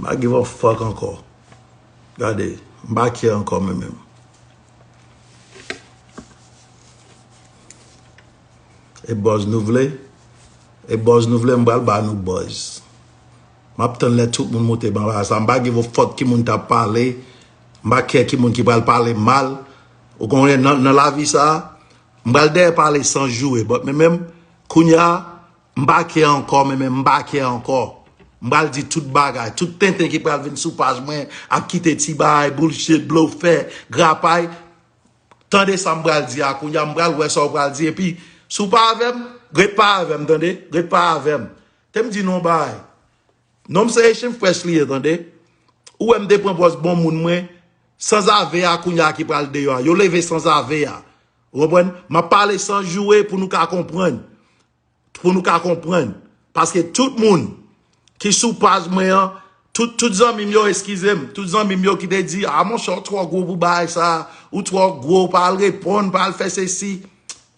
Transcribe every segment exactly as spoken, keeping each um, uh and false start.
M pa give a fuck ankò. Gade, m pa care ankò mwen menm. E buzz nou vle? E buzz nou vle, m pral ba nou buzz. M ap tann lè tout moun monte ban bagay sa. M pa give a fuck ki moun t ap pale. M pa care ki moun ki pral pale mal. Ou konnen nan, nan lavi sa, m pral dèyè pale san joure. But men menm, kounye a, m pa care ankò, men menm, m pa care ankò. M pral di tout bagay, tout tenten ki pral vin sou paj mwen, ap kite ti bagay, bullshit, blofè, grapay. Tande sa m pral di a kounye a, m pral wè sa w pral di. Epi, si w pa avè m, ret pa avè m, tande? Ret pa avè m. Te m di nou yon bagay. Non m se Haitian Fresh li ye, tande? Ou wè m te pran pòz bon moun mwen, sanzave a kounye a ki pral deyò a. Yo leve sanzave a. Ou konprann? M ap pale san joure pou nou ka konprann. Pou nou ka konprann. Paske tout moun ki sou paj mwen an, tout, tout zanmi m yo, eskize m, tout zanmi m yo ki te di, a monchè, ou twò gwo pou bagay sa, ou twò gwo, pa al reponn, pa al fè sesi.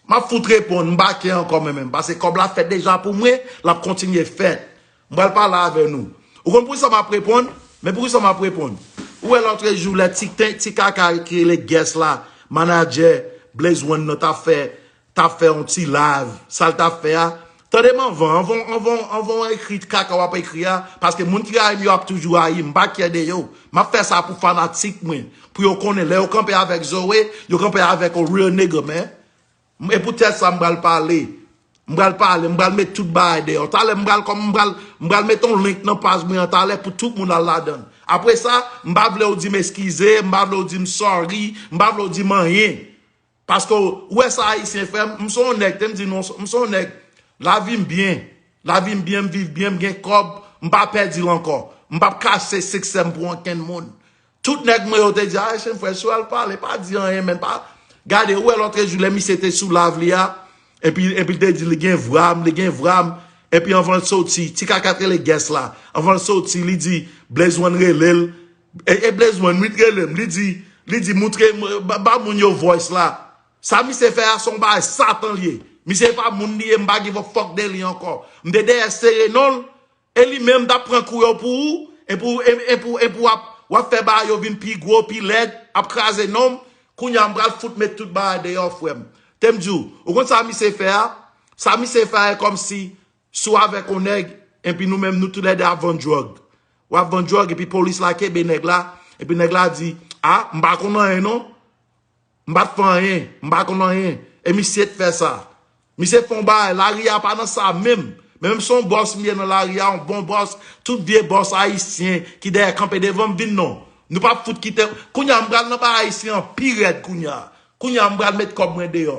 M ap fout reponn, m pa care ankò mwen menm. Paske kòb la fèt deja pou mwen, l ap kontinye fèt. M pral pale avè nou. Ou konn poukisa m ap reponn? Men poukisa m ap reponn? Ou wè lòtrejou lè ti, ti, ti kaka ki rele Guest la, manadjè, Blaze One nan t ap fè, t ap fè yon ti live, sa l t ap fè a. Tande m anvan, anvan, anvan, anvan w ekri kaka w ap ekri a, paske moun ki rayi m yo ap toujou rayi m, m pa care de yo. M ap fè sa pou fanatik mwen, pou yo konnen lè yo kanpe avèk Zoe, yo kanpe avèk yon real nigga, man. E poutèt sa m pral pale. M pral pale, m pral met tout bagay deyò. Talè m pral kòm m pral, m pral met yon link nan paj mwen an talè pou tout moun al ladan l. Apre sa, m pa vle w di m eskize, m pa vle w di m sorry, m pa vle w di m anyen. Paske w wè sa Ayisyen fè m, m se yon nèg, te m di nou, m se yon nèg, lavi m byen, lavi m byen, m viv byen, m gen kòb, m pa pèdi l ankò. M p ap kache siksè m pou ankenn moun. Tout nèg mwen yo te di, a, Haitian Fresh, si w al pale, pa di anyen, men pa. Gade, ou wè lòtrejou lè misye te sou live li a, epi, epi l te di li gen vwa m, li gen vwa m, epi anvan l soti, ti kaka t rele Guest la, anvan l soti, li di, Blaze One rele l, e, e Blaze One, wi, t rele m, li di, li di, moutre m, ba, ba moun yo voice la. Sa misye fè a se yon bagay satan l ye. Misye pa moun li ye, m pa give a fuck de li ankò. M te dèyè sere non l, e li menm t ap pran kou yo pou ou, e pou, e, e pou, e pou w ap, w ap fè bagay yo vin pi gwo, pi lèd, ap kraze non m. Kounye a m pral fout met tout bagay deyò, frè m. Te m di w, ou konn sa misye fè a? Sa misye fè a e kòmsi si w avèk yon nèg, epi nou menm nou toulède ap vann dwòg. W ap vann dwòg, epi polis la kenbe nèg la, epi nèg la di, a, m pa konn anyen non. M pa t fè anyen, m pa konn anyen. E misye t fè sa. Misye fè yon bagay, lari a pa nan sa menm. Men menm se yon bòs m ye nan lari a, yon bon bòs, tout vye bòs ayisyen ki dèyè kanpe devan m vin non. Nou p ap fout kite. Kounye a m pral nan bagay ayisyen an pi rèd kounye a. Kounye a m pral met kòb mwen deyò.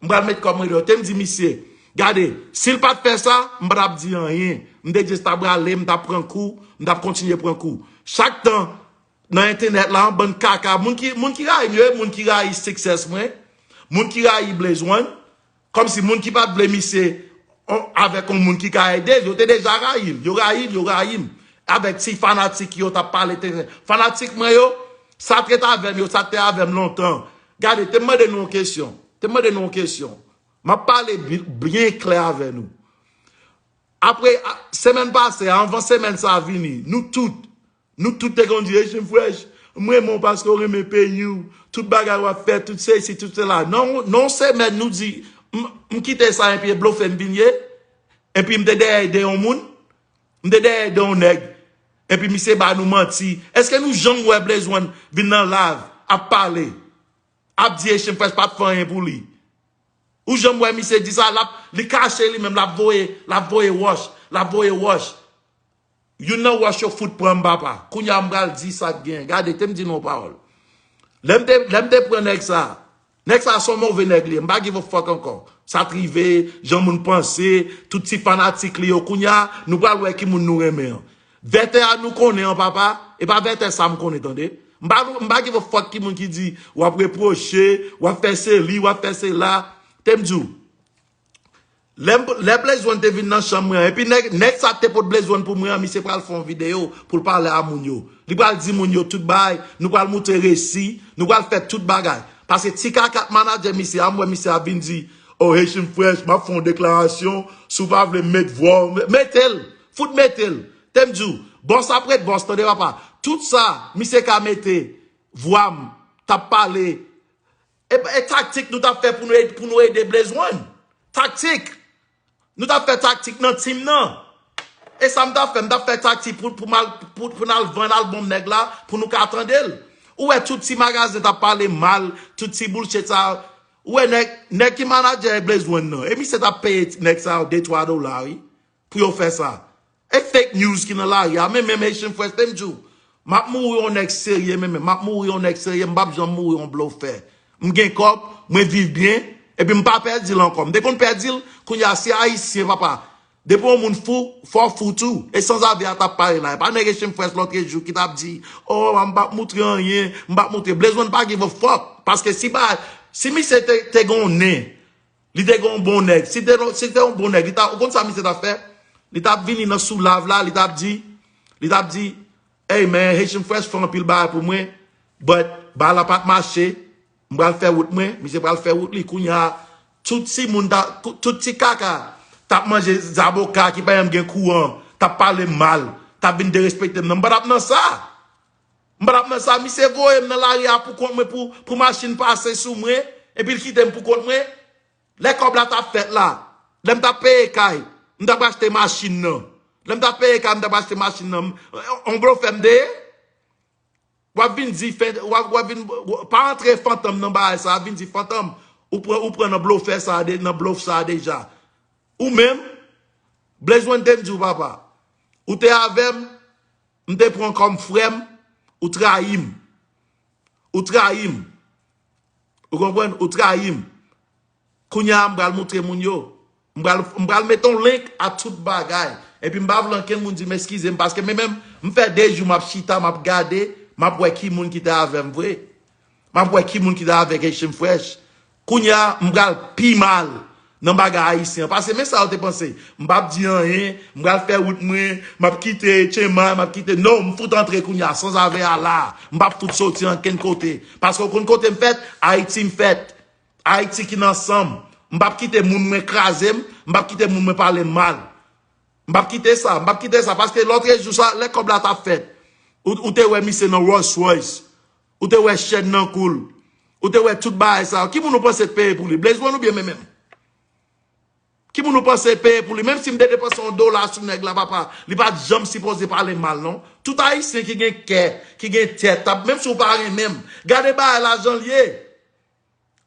M pral met kòb mwen deyò. Te m di misye, gade, si l pa t fè sa, m pa t ap di anyen. M te just t ap rale, m t ap pran kou, m t ap kontinye pran kou. Chak tan, nan entènèt la, yon bann kaka, moun ki, moun ki rayi m yo, e moun ki rayi success mwen, moun ki rayi Blaze One, kòmsi moun ki pa t vle misye on, avèk yon moun ki ka ede l, yo te deja rayi l, yo rayi l, yo rayi m. Avèk ti fanatik yo t ap pale tenten. Fanatik mwen yo, sa t ret avè m yo, sa t te avè m lontan. Gade, te m mande nou yon kesyon. Te m mande nou yon kesyon. M ap pale bi- byen klè avè nou. Apre, a- semèn pase a, anvan semèn sa a vini, nou tout, nou tout te konn di, Haitian Fresh, m renmen w paske w renmen peyi w. Tout bagay w ap fè, tout sesi, tout sela. Nan, nan yon semèn, nou di, m, m kite sa epi e blofe m vin ye. Epi m te dèyè ede yon moun. M te dèyè ede yon nèg. Epi misye ba nou manti. Èske nou janm wè Blaze One vin nan live, ap pale, ap di Haitian Fresh pa t fè anyen pou li? Ou janm wè misye di sa, l ap, li kache li menm, l ap voye, l ap voye wòch, l ap voye wòch. Youn nan wòch yo fout pran m, papa. Kounye a m pral di sa k gen. Gade, te m di nou yon pawòl. Lè m te, lè m te pran nèg sa, nèg sa se yon move nèg li ye. M pa give a fuck ankò. Sa t rive, jan moun panse, tout ti fanatik li yo. Kounye a, nou pral wè ki moun nou renmen an. Vètè a nou konnen an, papa, e pa vètè sa m konnen, tande. M pa, m pa give a fuck ki moun ki di, w ap repwoche, w ap fè seli, w ap fè sela. Te m di w, lè, m- lè Blaze One te vin nan chanm mwen an, epi nèg, nèg sa te pot Blaze One pou mwen an, misye pral fè yon videyo pou l pale a moun yo. Li pral di moun yo tout bagay, nou pral moutre resi, nou pral fè tout bagay. Paske ti kaka k manadjè misye a, m wè misye ap vin di, oh, Haitian Fresh, m ap fè yon deklarasyon, si w pa vle m met vwa w, mete l, fout mete l. Te m di w, bòs ap ret bòs, tande papa. Tout sa, misye ka mete vwa m, t ap pale. E, e taktik nou t ap fè pou nou ede, pou nou ede Blaze One. Taktik. Nou t ap fè taktik nan team nan. E sa m t ap fè, m t ap fè taktik pou, pou, mal, pou, pou n al vann album nèg la, pou nou ka tande l. Ou wè tout ti magazen t ap pale mal, tout ti bullshit sa. Ou wè nèg, nèg ki manadjè Blaze One nan. E misye t ap peye nèg sa yo de twa dola, wi. Pou yo fè sa. E fake news ki nan lari a, men menm Haitian Fresh te m di w, m ap mouri yon nèg serye, men menm, m ap mouri yon nèg serye, m p ap janm mouri yon blofè. M gen kòb, mwen viv byen, epi m pa pèdi l ankò. M te konn pèdi l, kounye a se Ayisyen, papa. Depi yon moun fou, fò w fou tou. E sanzave a t ap pale la. E pa nèg Haitian Fresh lòtrejou ki t ap di, oh, m p ap moutre anyen, m p ap moutre. Blaze One pa give a fuck. Paske si ba, si misye te, te gen yon nen, li te gen yon bon nèg. Si te, si te yon bon nèg, li ta, ou konn sa misye t ap fè? Li t ap vini nan sou live la, li t ap di, li t ap di, hey man, Haitian Fresh fè anpil bagay pou mwen, but bagay la pa t mache, m pral fè wout mwen, misye pral fè wout li. Kounye a, tout ti moun, ta, tout ti kaka, t ap manje zaboka ki pa janm gen kouran, t ap pale m mal, t ap vin derespekte m nan. M pa t ap nan sa. M pa t ap nan sa. Misye voye m nan lari a pou kont mwen, pou, pou machin pase sou mwen, epi l kite m pou kont mwen. Lè kòb la t ap fèt la, lè m t ap peye kay, m t ap achte machin nan. Lè m t ap peye kay, m t ap achte machin nan. M, on blofè m te ye? W ap vin di, fen, w ap, w ap vin, pa antre fantom nan bagay sa, vin di fantom, ou pran, ou pran nan blofè sa, de, nan blof sa deja. Ou menm, Blaze One te m di w, papa. Ou te avè m, m te pran kòm frè m, ou trayi m. Ou trayi m. Ou konprann? Ou trayi m. Kounye a, m pral moutre moun yo. M pral, m pral mete yon link a tout bagay. Epi m pa vle ankenn moun di m eskize m, paske men menm, m fè de jou m ap chita, m ap gade, m ap wè ki moun ki te avè m vre. M ap wè ki moun ki te avèk Haitian Fresh. Kounye a, m pral pi mal nan bagay ayisyen an. Paske men sa yo te panse. M p ap di anyen, m pral fè wout mwen, m ap kite Chema, m ap kite. Non, m fout antre kounye a, sanzave a la. M p ap fout soti ankenn kote. Paske w konn kote m fèt? Ayiti m fèt. Ayiti ki nan san m. M p ap kite moun mwen kraze m, m p ap kite moun mwen pale m mal. M p ap kite sa, m p ap kite sa, paske lòtrejou sa, lè kòb la t ap fèt, ou, ou te wè misye nan Rolls Royce, ou te wè chèn nan kou l, ou te wè tout bagay sa yo. Ki moun ou panse t peye pou li? Blaze One oubyen men menm? Ki moun ou panse peye pou li? Menm si m te depanse yon dola sou nèg la, papa, li pa t janm sipoze pale m mal, non. Tout ayisyen ki gen kè, ki gen tèt, t ap, menm si w pa renmen m, gade bagay la jan l ye.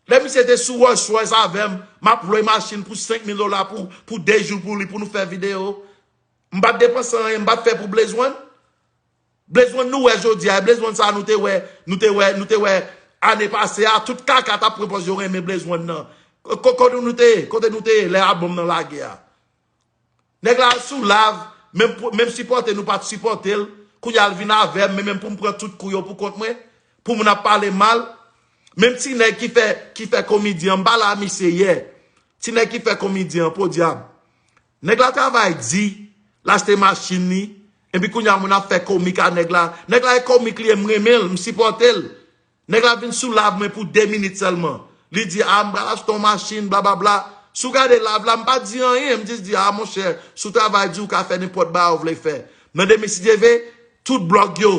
Lè misye te sou Rolls Royce avè m, m ap lwe machin pou senk mil dola pou, pou de jou pou li, pou nou fè videyo. M pa t depanse anyen, m pa t fè pou Blaze One. Blaze One nou wè jodi a, e Blaze One sa nou te wè, nou te wè, nou te wè ane pase a, tout kaka t ap pran pòz yo renmen Blaze One nan. Ko-, kote nou te ye? Kote nou te ye lè albòm nan lage a? Nèg la sou live, menm, pou, menm sipòte nou pa t sipòte l, kounye a l vin avè m, men menm pou m pran tout kou yo pou kont mwen, pou moun ap pale m mal. Menm ti nèg ki fè, ki fè komedyen an, m pale a misye yè. Ti nèg ki fè komedyen an, podyab. Nèg la travay di, l achte machin li, epi kounye a moun ap fè komik a nèg la. Nèg la e komik li ye, m renmen l, m sipòte l. Nèg la vin sou live mwen pou de minit sèlman. Li di, a, m pral achte yon machin, blablabla. Si w gade live la, m pa di anyen, m jis di, a, monchè, si w travay di, w ka fè nenpòt bagay w vle fè. Nan demen, si Dye ve, tout blòg yo,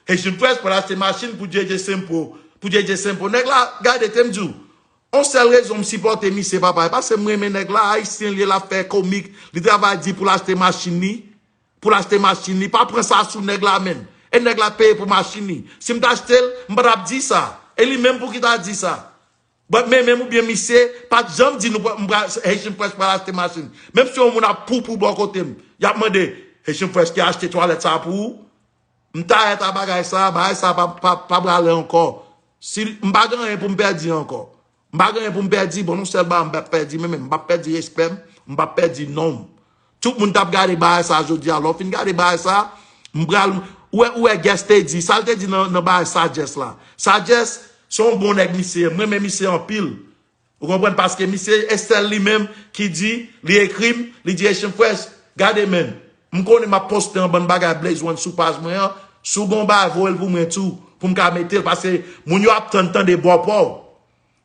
Haitian Fresh pral achte machin pou J J Simple, pou J J Simple. Nèg la, gade, te m di w, yon sèl rezon m sipòte misye, papa, e paske m renmen nèg la, ayisyen l ye, l ap fè komik, li travay di pou l achte machin li, pou l achte machin li, pa pran sa sou nèg la menm. E nèg la peye pou machin li. Si m t achte l, m pa t ap di sa. E li menm pou ki ta di sa. But men menm oubyen misye, pa t janm di nou pran, m pral, Haitian Fresh pral achte machin. Menm si yon moun ap poupou bò kote m, y ap mande, Haitian Fresh ki achte twalèt sa pou ou? M tayèt a bagay sa, bagay sa pa, pa, pa prale ankò. Si m pa gen anyen pou m pèdi ankò. M pa gen anyen pou m pèdi, bon, yon sèl bagay m p ap pèdi, men, men m p ap pèdi respè m, m p ap pèdi non m. Tout moun t ap gade bagay sa jodi a, lè w fin gade bagay sa, m pral, ou wè, ou wè Guess te di, sa l te di nan, nan bagay Sagesse la. Sagesse, se yon bon nèg misye ye, m renmen misye anpil. Ou konprann? Paske misye, e sèl li menm ki di, li ekri m, li di, Haitian Fresh, gade men, m konnen m ap poste yon bann bagay Blaze One sou paj mwen an, si w gen yon bagay, voye l pou mwen tou, pou m ka mete l, paske moun yo ap tann tande bò pa w.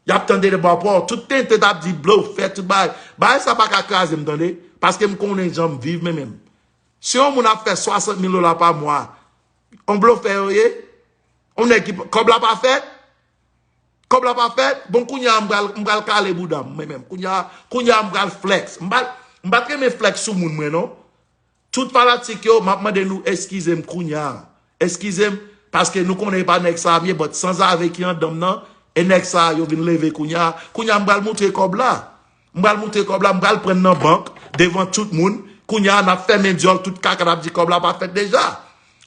Y ap tande de bò pa w. Tout tenten t ap di blofè, tout bagay. Bagay sa pa ka kraze m, tande. Paske m konnen jan m viv, men menm. Si yon moun ap fè swasant mil dola pa mwa, yon blofè yo ye? Yon nèg ki, kòb la pa fèt? Kòb la pa fèt? Bon, kounye a m pral, m pral kale bouda m, mwen menm. Kounye a, kounye a m pral flex. M pa, m pa t renmen flex sou moun mwen, non. Tout fanatik yo, m ap mande nou eskize m kounye a. Eskize m, paske nou konnen e pa nèg sa a m ye, but sanzave ki anndan m nan, e nèg sa a yo vin leve kounye a. Kounye a m pral moutre kòb la. M pral moutre kòb la, m pral pran nan bank, devan tout moun. Kounye a n ap fèmen dyòl, tout kaka n ap di kòb la pa fèt deja.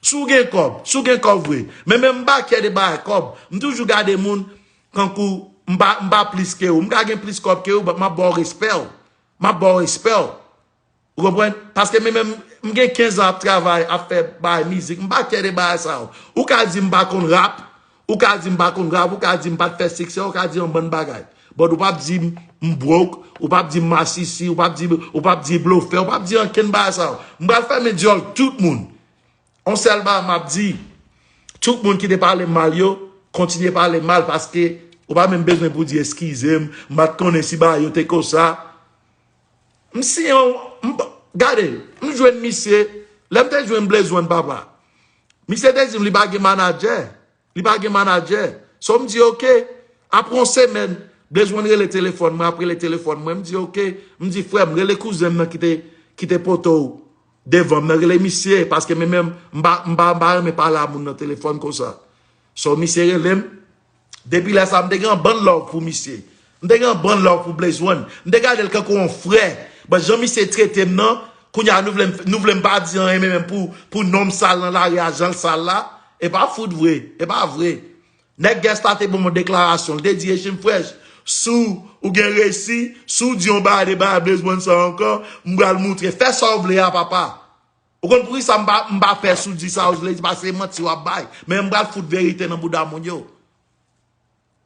Si w gen kòb, si w gen kòb vre. Men menm m pa kè de bagay kòb. M toujou gade moun kankou m pa, m pa plis ke ou. M ka gen plis kòb ke ou, but m ap ba w respè w. M ap ba w respè w. Ou konprann? Paske men menm, m gen kenz an ap travay, ap fè bagay mizik. M pa kè de bagay sa yo. Ou ka di m pa konn rap, ou ka di m pa konn rap, ou ka di m pa t fè siksè, ou ka di yon bann bagay. But ou p ap di m, m broke, ou p ap di m masisi, ou p ap di, ou p ap di blofè, ou p ap di ankenn bagay sa yo. M pral fèmen dyòl tout moun. On sèl bagay m ap di, tout moun ki te pale m mal yo, kontinye pale m mal paske ou pa menm bezwen pou di eskize m, m pa t konnen si bagay yo te konsa. M siyen yon, m, gade, m jwenn misye, lè m te jwenn Blaze One papa. Misye te di m li pa gen manadjè. Li pa gen manadjè. So m di, "Ok." Apre yon semèn, Blaze One rele telefòn mwen, ap rele telefòn mwen. M di, "Ok." M di, "Frè m, rele kouzen m nan ki te, ki te pote w devan m nan, rele misye, paske men menm, m pa, m pa, m pa renmen pale a moun nan telefòn konsa." So misye rele m. Depi lè sa, m te gen yon bann love pou misye. M te gen yon bann love pou Blaze One. M te gade l kankou yon frè. But jan misye trete m nan, kounye a nou vle m, nou vle m pa di anyen, men menm pou, pou non m sal nan lari a, jan l sal la, e pa fout vre, e pa vre. Nèg Gangsta te ban m yon deklarasyon, l te di, "Echin Fresh, si w gen resi, si w di yon bagay de bagay Blaze One sa ankò, m pral moutre, fè sa w vle a, papa." Ou konn poukisa m pa, m pa pè si w di sa w vle di, paske se manti w ap bay. Men m pral fout verite nan bouda moun yo.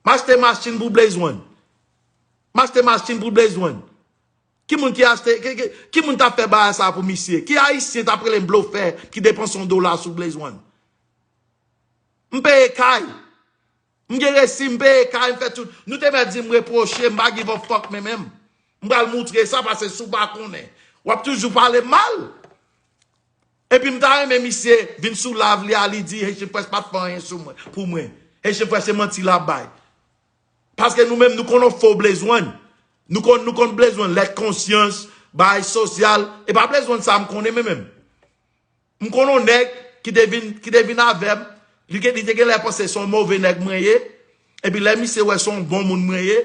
M achte machin pou Blaze One. M achte machin pou Blaze One. Ki moun ki achte, ki, ki, ki moun t ap fè bagay sa pou misye? Ki ayisyen t ap rele m blofè ki depanse yon dola sou Blaze One? M peye kay. M gen resi, m peye kay, m fè tout. Nou te mèt di m repwoche, m pa give a fuck men menm. M pral moutre sa, paske si w pa konnen, w ap toujou pale m mal. Epi m ta renmen misye vin sou live li a, li di Haitian Fresh pa t fè anyen sou mwen, pou mwen. Haitian Fresh se manti l ap bay. Paske nou menm, nou konn yon fo Blaze One. Nou konn, nou konn Blaze One, lèt konsyans, bagay sosyal. E pa Blaze One sa m konnen men menm. M konn yon nèg ki te vin, ki te vin avè m. Li, gen- li te gen lè panse se yon move nèg mwen ye. Epi lè misye wè se yon bon moun mwen ye.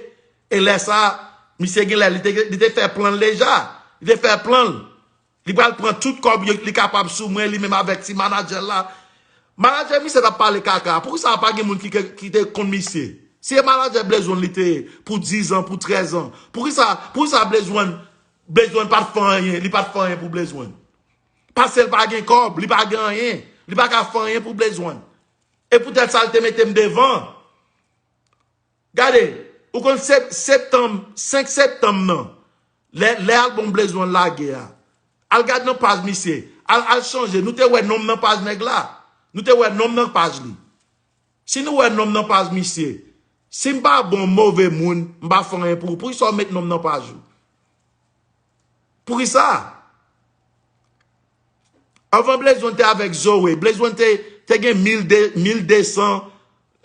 E lè sa, misye gen lè, li te, li te fè plan l deja. Li te fè plan l. Li pral pran tout kòb yo, li kapab sou mwen, li menm avèk ti manadjè l la. Manadjè misye t ap pale kaka. Poukisa pa gen moun ki, ki te konn misye? Si e manadjè Blaze One li te ye pou diz an, pou trèz an, poukisa, poukisa Blaze One, Blaze One pa t fè anyen, li pa t fè anyen pou Blaze One? Paske l pa gen kòb, li pa gen anyen, li pa ka fè anyen pou Blaze One. E poutèt sa l te mete m devan. Gade, ou konn sep- septanm, senk septanm nan, lè, lè albòm Blaze One lage a, al gad nan paj misye, al, al chanje, nou te wè non m nan paj nèg la, nou te wè non m nan paj li. Si nou wè non m nan paj misye, si m pa bon, move moun, m pa fè anyen pou ou, poukisa w met non m nan paj ou? Poukisa? Anvan Blaze One te avèk Zoe, Blaze One te, te gen mil de, mil de san,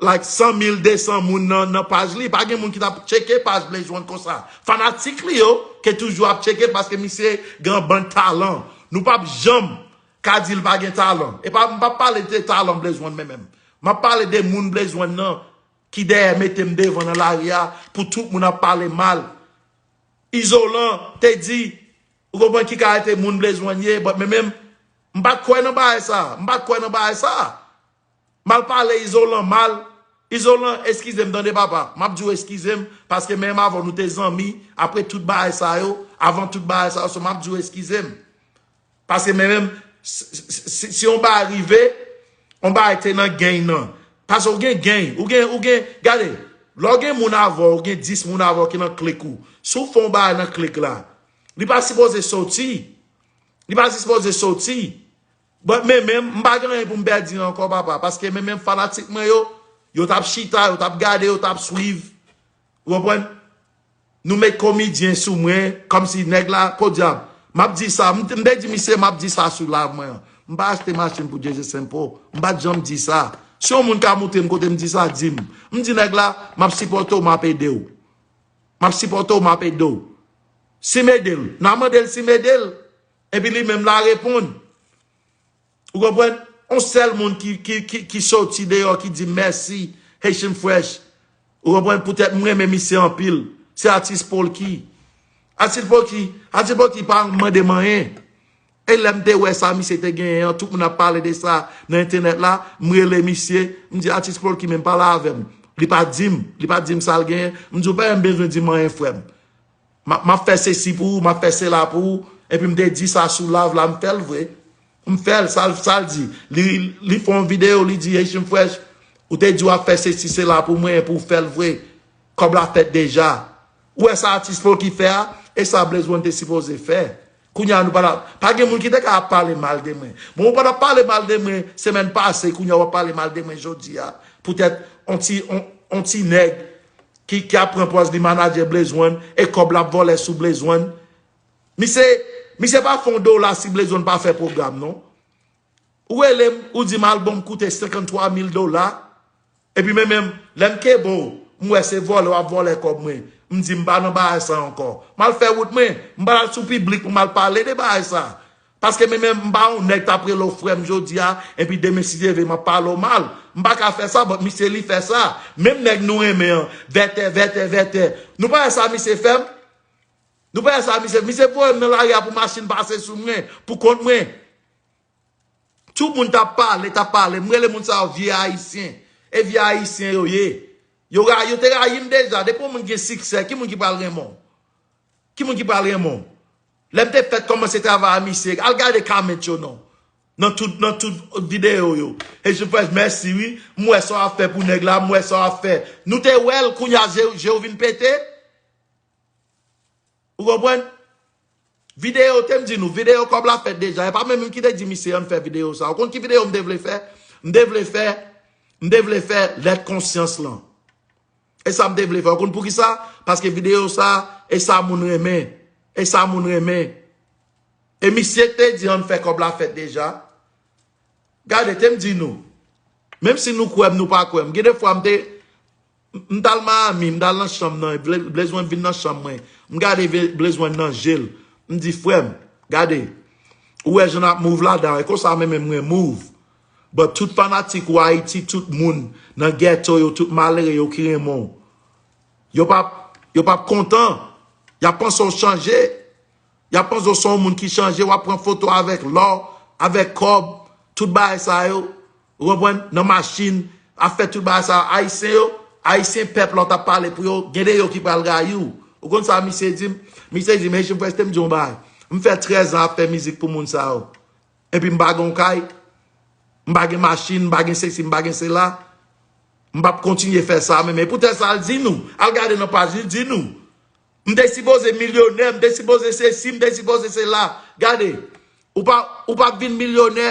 like, san mil de san moun nan, nan paj li. Pa gen moun ki t ap tcheke paj Blaze One konsa. Fanatik li yo ke toujou ap tcheke l paske misye gen yon bann talan. Nou p ap janm ka di l pa gen talan. E pa, m p ap pale de talan Blaze One men menm. M ap pale de moun Blaze One nan ki dèyè mete m devan nan lari a pou tout moun ap pale mal. Izolan te di, ou konprann ki kalite moun Blaze One ye, but men menm, m pa t kwè nan bagay sa, m pa t kwè nan bagay sa. M al pale Izolan mal, Izolan, eskize m tande papa, m ap di w eskize m, paske menm avè w nou te zanmi, apre tout bagay sa yo, avan tout bagay sa yo, so m ap di w eskize m. Paske men menm, si, si, si, si yon bagay rive, yon bagay te nan gang nan. Paske ou gen gang, ou gen, ou gen, gade, lè w gen moun avè w, ou gen dis moun avè w ki nan klik ou. Si w fè yon bagay nan klik la, li pa sipoze soti. Li pa sipoze soti. But men menm, m pa gen anyen pou m pèdi ankò, papa. Paske men menm fanatik mwen yo, yo t ap chita, yo t ap gade, yo t ap swiv. Ou konprann? Nou met komedyen sou mwen, kòmsi nèg la, podyab. M ap di sa, m te di misye, m ap di sa sou live mwen an. M pa achte machin pou Jeze Saint Paul. M pa t janm di sa. Si yon moun ka montre m kote m di sa, di m. M di nèg la, m ap sipòte w, m ap ede w. M ap sipòte w, m ap ede w. Si m ede l, n a mande l si m ede l. Epi li menm l a reponn. Ou konprann? On sèl moun ki, ki, ki, ki soti deyò, ki di mèsi, Haitian Fresh. Ou konprann? Poutèt m renmen misye anpil. Se atis Polky. Atis Polky, atis Polky pa mande m anyen. E lè m te wè sa misye te genyen an, tout moun ap pale de sa nan entènèt la, m rele misye, m di atis Polky menm pale avè m. Li pa di m, li pa di m sa l genyen. M di w pa menm bezwen di m anyen frè m. M ap, m ap fè sesi pou ou, m ap fè sela pou ou. Epi m te di sa sou live la, m fè l vre. M fè l, sa l, sa l di. Li, li fè yon videyo, li di, Haitian Fresh, ou te di w ap fè sesi sela pou mwen, epi w fè l vre. Kòb la fèt deja. Ou wè sa atis Polky fè a? E sa Blaze One te sipoze fè. Kounye a nou pa la, pa gen moun ki te ka ap pale mal de mwen. Bon, ou pa t ap pale mal de mwen semèn pase, kounye a w ap pale mal de mwen jodi a. Poutèt on ti, on, on ti nèg ki, ki ap pran pòz li manadjè Blaze One e kòb l ap vòlè sou Blaze One. Misye, misye pa fè yon dola si Blaze One pa fè pwogram, non. Ou rele m, ou di m albòm koute senkanntwa mil dola. Epi men menm, lè m kenbe w, m wè se vòlè w ap vòlè kòb mwen. M di m pa nan bagay sa ankò. M al fè wout mwen, m pa al sou piblik pou m al pale de bagay sa. Paske men menm, m pa yon nèg t ap rele w frè m jodi a, epi demen si Dye vle m ap pale w mal. M pa ka fè sa, but misye li fè sa. Menm nèg nou renmen an, vètè, vètè, vètè. Nou pa wè sa misye fè m? Nou pa wè sa misye, misye voye m nan lari a pou machin pase sou mwen, pou kont mwen. Tout moun t ap pale, t ap pale. M rele moun sa yo vye ayisyen. E vye ayisyen yo ye. Yo, ra- yo te rayi m deja. Depi yon moun gen siksè, ki moun ki pral renmen w? Ki moun ki pral renmen w? Lè m te fèk kòmanse travay a misye, al gade comment yo non. Nan tout, nan tout videyo yo. E je fè mèsi wi. M wè sa w ap fè pou nèg la, m wè sa w ap fè. Nou te wè l, kounye a je, je w vin pete. Ou konprann? Videyo, te m di nou, videyo kòb la fèt deja. E pa menm ki te di misye ann fè videyo sa. Ou konn ki videyo m te vle fè? M te vle fè, m te vle fè lèt konsyans lan. E sa m te vle fè. Ou konn poukisa? Paske videyo sa, e sa moun renmen. E sa moun renmen. E misye te di ann fè kòb la fèt deja. Gade, te m di nou. Menm si nou kwè m, nou pa kwè m. Gen de fwa m te, m t al Miami, m t al nan chanm nan, Blaze One vin nan chanm mwen. M gade Blaze One nan je l. M di, frè m, gade, ou wè jan n ap move ladan, e konsa menm mwen move. But tout fanatik ou Ayiti, tout moun nan ghetto yo, tout malere yo ki renmen w, yo p ap, yo p ap kontan. Y ap panse w chanje. Y ap panse w se yon moun ki chanje, w ap pran foto avèk lò, avèk kòb, tout bagay sa yo. Ou konprann? Nan machin, ap fè tout bagay sa yo. Ayisyen yo, Ayisyen pèp la w t ap pale pou yo, gen de yo ki pral rayi w. Ou konn sa misye di m? Misye di m, Haitian Fresh, te m di w yon bagay. M fè trèz an ap fè mizik pou moun sa yo. Epi m pa gen yon kay, m pa gen machin, m pa gen sesi, m pa gen sela. M p ap kontinye fè sa menm. E poutèt sa, al di nou. Al gade nan paj li, di nou. M te sipoze milyonè, m te sipoze sesi, m te sipoze sela. Gade, ou pa, ou p ap vin milyonè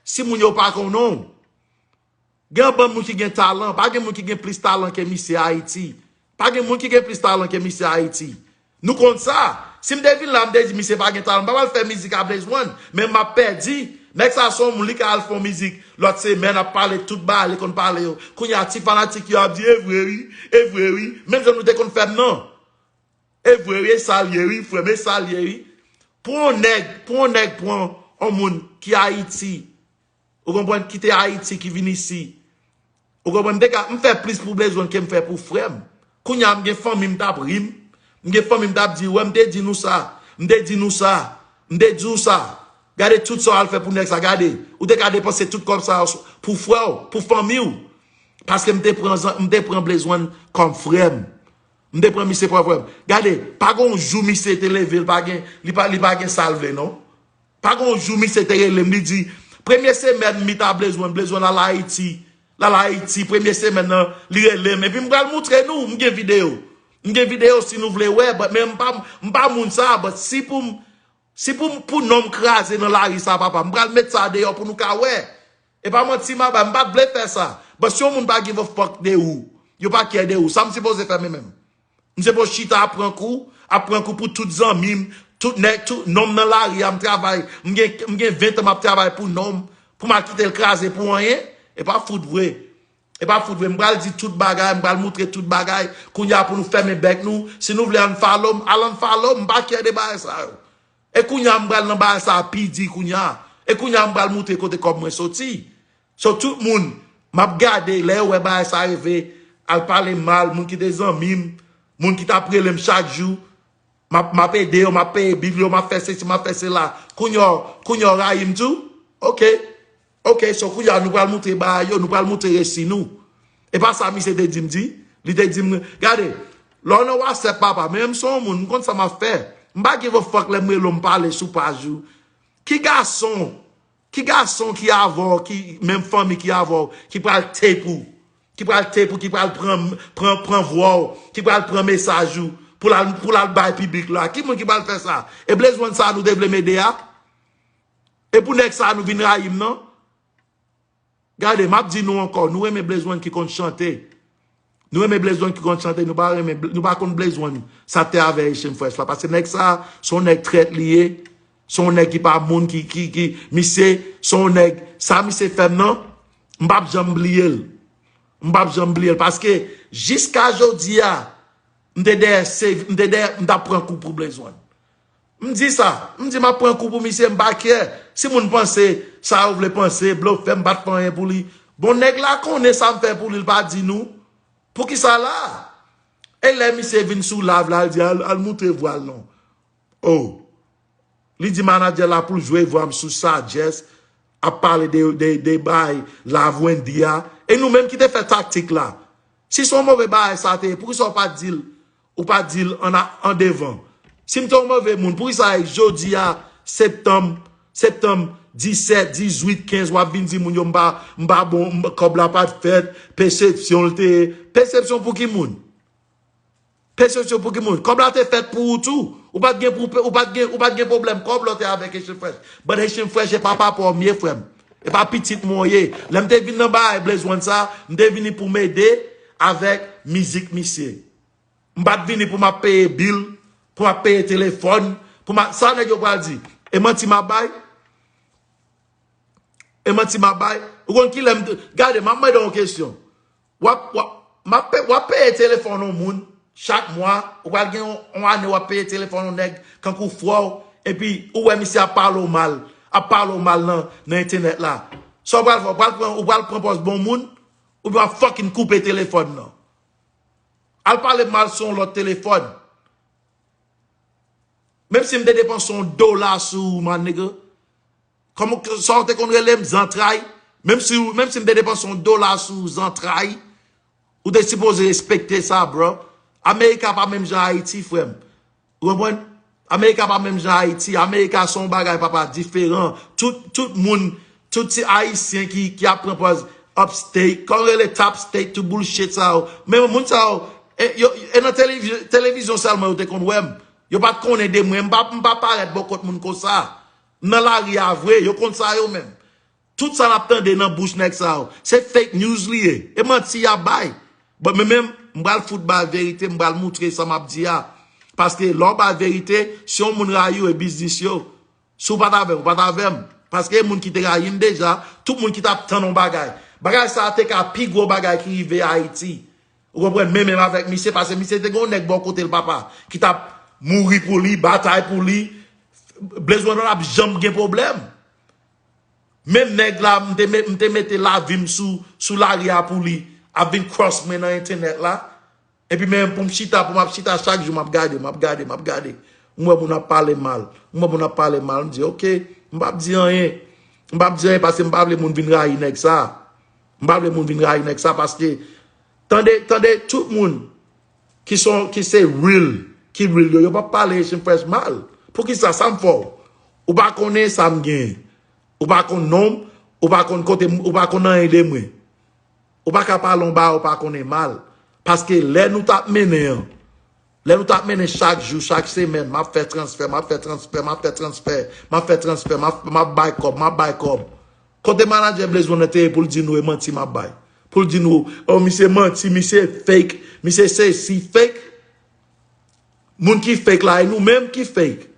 si moun yo pa konnen w. Gen yon bann moun ki gen talan, pa gen moun ki gen plis talan ke misye Ayiti. Pa gen moun ki gen plis talan ke misye Ayiti. Nou konn sa. Si m te vin la, m te di misye pa gen talan, m pa pral fè mizik a Blaze One, men m ap pèdi. Nèg sa se yon moun, li ka al fè yon mizik lòt semèn, ap pale tout bagay li konn pale yo. Kounye a, ti fanatik yo ap di, e vre wi, e vre wi. Menm jan nou te konn fè m nan. E vre wi, e sa l ye wi, frè m, e sa l ye wi. Pou yon nèg, pou yon nèg pran yon moun ki Ayiti, ou konprann, kite Ayiti, ki vin isi. Ou konprann, m te ka, m fè plis pou Blaze One ke m fè pou frè m. Kounye a, m gen fanmi m t ap ri m. M gen fanmi m t ap di, wè, m te di nou sa, m te di nou sa, m te di w sa. Gade tout sa w al fè pou nèg sa, gade. Ou te ka depanse tout kòb sa yo pou frè w, pou fanmi w. Paske m te pran, m te pran Blaze One kòm frè m. M te pran misye kòm frè m. Gade, pa gen yon jou misye te leve, li pa gen, li pa, li pa gen sa l vle, non. Pa gen yon jou misye te rele m, li di, premye semèn m meet a Blaze One, Blaze One al Ayiti. L al Ayiti, premye semèn nan, li rele m. Epi m pral moutre nou, m gen videyo. M gen videyo si nou vle wè, but, men m pa, m pa moun sa, but si pou m, si pou m, pou non m kraze nan lari sa, papa, m pral met sa deyò pou nou ka wè. E pa manti m ap bay, m pa t vle fè sa. But si yon moun pa give a fuck de ou, yo pa care de ou, sa m sipoze fè mwen menm? M sipoze chita ap pran kou, ap pran kou pou tout zanmi m, Tout nèg, tout nonm nan lari a, m travay. M gen, m gen ven tan m ap travay pou nonm. Pou m al kite l kraze pou anyen. E pa fout vre. E pa fout vre. M pral di tout bagay, m pral moutre tout bagay. Kounye a pou nou fèmen bèk nou. Si nou vle unfollow m, al unfollow m. M pa care de bagay sa yo. E kounye a m pral nan bagay sa a pi di kounye a. E kounye a m pral moutre kote kòb mwen soti. So tout moun, m ap gade, lè yo wè bagay sa rive, al pale mal, moun ki te zanmi m, moun ki t ap rele m chak jou, m ap, m ap ede yo, m ap peye bil yo, m ap fè sesi, m ap fè sela. Kounye a, kounye a w rayi m tou? Ok. Ok, so kounye a nou pral moutre bagay yo, nou pral moutre resi nou. E pa sa misye te di m di? Li te di m, gade, lè w nan WhatsApp papa, men m se yon moun, m konn sa m ap fè. M pa give a fuck lè m rele w, m pale sou paj ou. Ki gason, ki gason ki avè w, ki menm fanmi ki avè w, ki pral tape ou, ki pral tape ou, ki pral pran, pran, pran vwa w, ki pral pran mesaj ou, pou l al, pou l al bay piblik la? Ki moun ki pral fè sa? E Blaze One sa nou te vle m ede a? E pou nèg sa nou vin rayi m nan? Gade, m ap di nou ankò, nou renmen Blaze One ki konn chante. Nou renmen Blaze One ki konn chante, nou pa renmen, nou pa konn Blaze One sa te avè Haitian Fresh la. Paske nèg sa, se yon nèg trèt li ye. Se yon nèg ki pa moun, ki, ki, ki, misye, se yon nèg, sa misye fè m nan, m p ap janm bliye l. M p ap janm bliye l. Paske, jiska jodi a, m te dèyè, se, m te dèyè, m t ap pran kou pou Blaze One. M di sa, m di m ap pran kou pou misye, m pa care. Si moun panse sa yo vle panse, blofè, m pa t fè anyen pou li. Bon, nèg la konnen sa m fè pou li, l pa di nou. Poukisa la? E lè misye vin sou live la, l di, al, al moutre vwa l non. Oh. Li di manadjè la pou l jwe vwa m sou Sagesse, ap pale de, de, de bay Love Wendy a. E nou menm ki te fè taktik la. Si se yon move bagay sa te ye, poukisa w pa di l, ou pa di l an, an devan? Si m te yon move moun, poukisa jodi a, septanm, septanm disèt, dizuit, kenz, w ap vin di moun yo m pa, m pa bon, m, kòb la pa t fèt, pesepsyon l te ye? Pesepsyon pou ki moun? Pesepsyon pou ki moun? Kòb la te fèt pou ou tou. Ou pa t gen pou, ou pa t gen, ou pa t gen pwoblèm kòb lè w te avèk Haitian Fresh. But Haitian Fresh e pa papa w m ye, frè m. E pa pitit mwen w ye. Lè m te vin nan bagay Blaze One sa, m te vini pou m ede avèk mizik misye. M pa t vini pou m ap peye bil, pou m ap peye telefòn, pou m ap, sa nèg yo pral di? E manti m ap bay? E manti m ap bay? Ou konn kilè m te, gade, m ap mande w yon kesyon. W ap, w ap, m ap pe-, w ap peye telefòn yon moun chak mwa, ou pral gen yon, yon ane w ap peye telefòn yon nèg kankou frè w, epi ou wè misye ap pale w mal, ap pale w mal nan, nan entènèt la. Sa w pral fè? Ou pral pran, ou pral pran pòz bon moun, oubyen w ap fucking koupe telefòn nan? Al pale m mal sou yon lòt telefòn. Menm si m te depanse yon dola sou ou, my nigga. Kòman, sa w te konn rele m, zantray? Menm si, menm si m te depanse yon dola sou ou, zantray, ou te sipoze respekte sa, bro. Amerika pa menm jan Ayiti, frè m. Ou konprann? Amerika pa menm jan Ayiti. Amerika se yon bagay, papa, diferan. Tout, tout moun, tout ti Ayisyen ki, ki ap pran pòz upstate, kòm rele top state, tout bullshit sa yo. Men moun sa yo, e, yo, e nan televi-, televizyon sèlman yo te konn wè m. Yo pa t konnen de mwen. M pa, m pa parèt bò kot moun konsa. M nan lari a vre, yo konn sa yo menm. Tout sa n ap tande nan bouch nèg sa yo, se fake news li ye. E manti y ap bay. But men menm, m pral fout bay verite, m pral moutre sa m ap di a. Paske lè w bay verite, si yon moun rayi w, e biznis yo. Si w pa t avè m, ou pa t avè m. Paske e moun ki te rayi m deja, tout moun ki t ap tann yon bagay. Bagay sa a te ka pi gwo bagay ki rive Ayiti. Ou konprann? Men menm avèk misye, paske misye te gen yon nèg bò kote l, papa, ki t ap mouri pou li, batay pou li. Blaze One pa t ap janm gen pwoblèm. Menm nèg la, m te met, m te mete lavi m sou, sou lari a pou li, ap vin cross mwen nan entènèt la. Epi men pou m chita, pou m ap chita chak jou, m ap gade, m ap gade, m ap gade. M wè moun ap pale mal. M wè moun ap pale mal, m di, "Ok, m p ap di anyen." M p ap di anyen paske m pa vle moun vin rayi nèg sa. M pa vle moun vin rayi nèg sa paske, tande, tande, tout moun ki son, ki se real, ki real yo, yo p ap pale Haitian Fresh mal. Poukisa? Sa m fè w? Ou pa konnen sa m genyen. Ou pa konn non m, ou pa konn kote m, ou pa konn anyen de mwen. Ou pa ka pale yon bagay ou pa konnen mal. Paske lè nou t ap mennen an, lè nou t ap mennen chak jou, chak semèn, m ap fè transfè, m ap fè transfè, m ap fè transfè, m ap fè transfè, m ap, m ap bay kòb, m ap bay kòb. Kote manadjè Blaze One nan te ye pou l di nou e manti m ap bay? Pou l di nou, "Oh, misye manti, misye fake, misye sesi, fake." Moun ki fake la, e nou menm ki fake.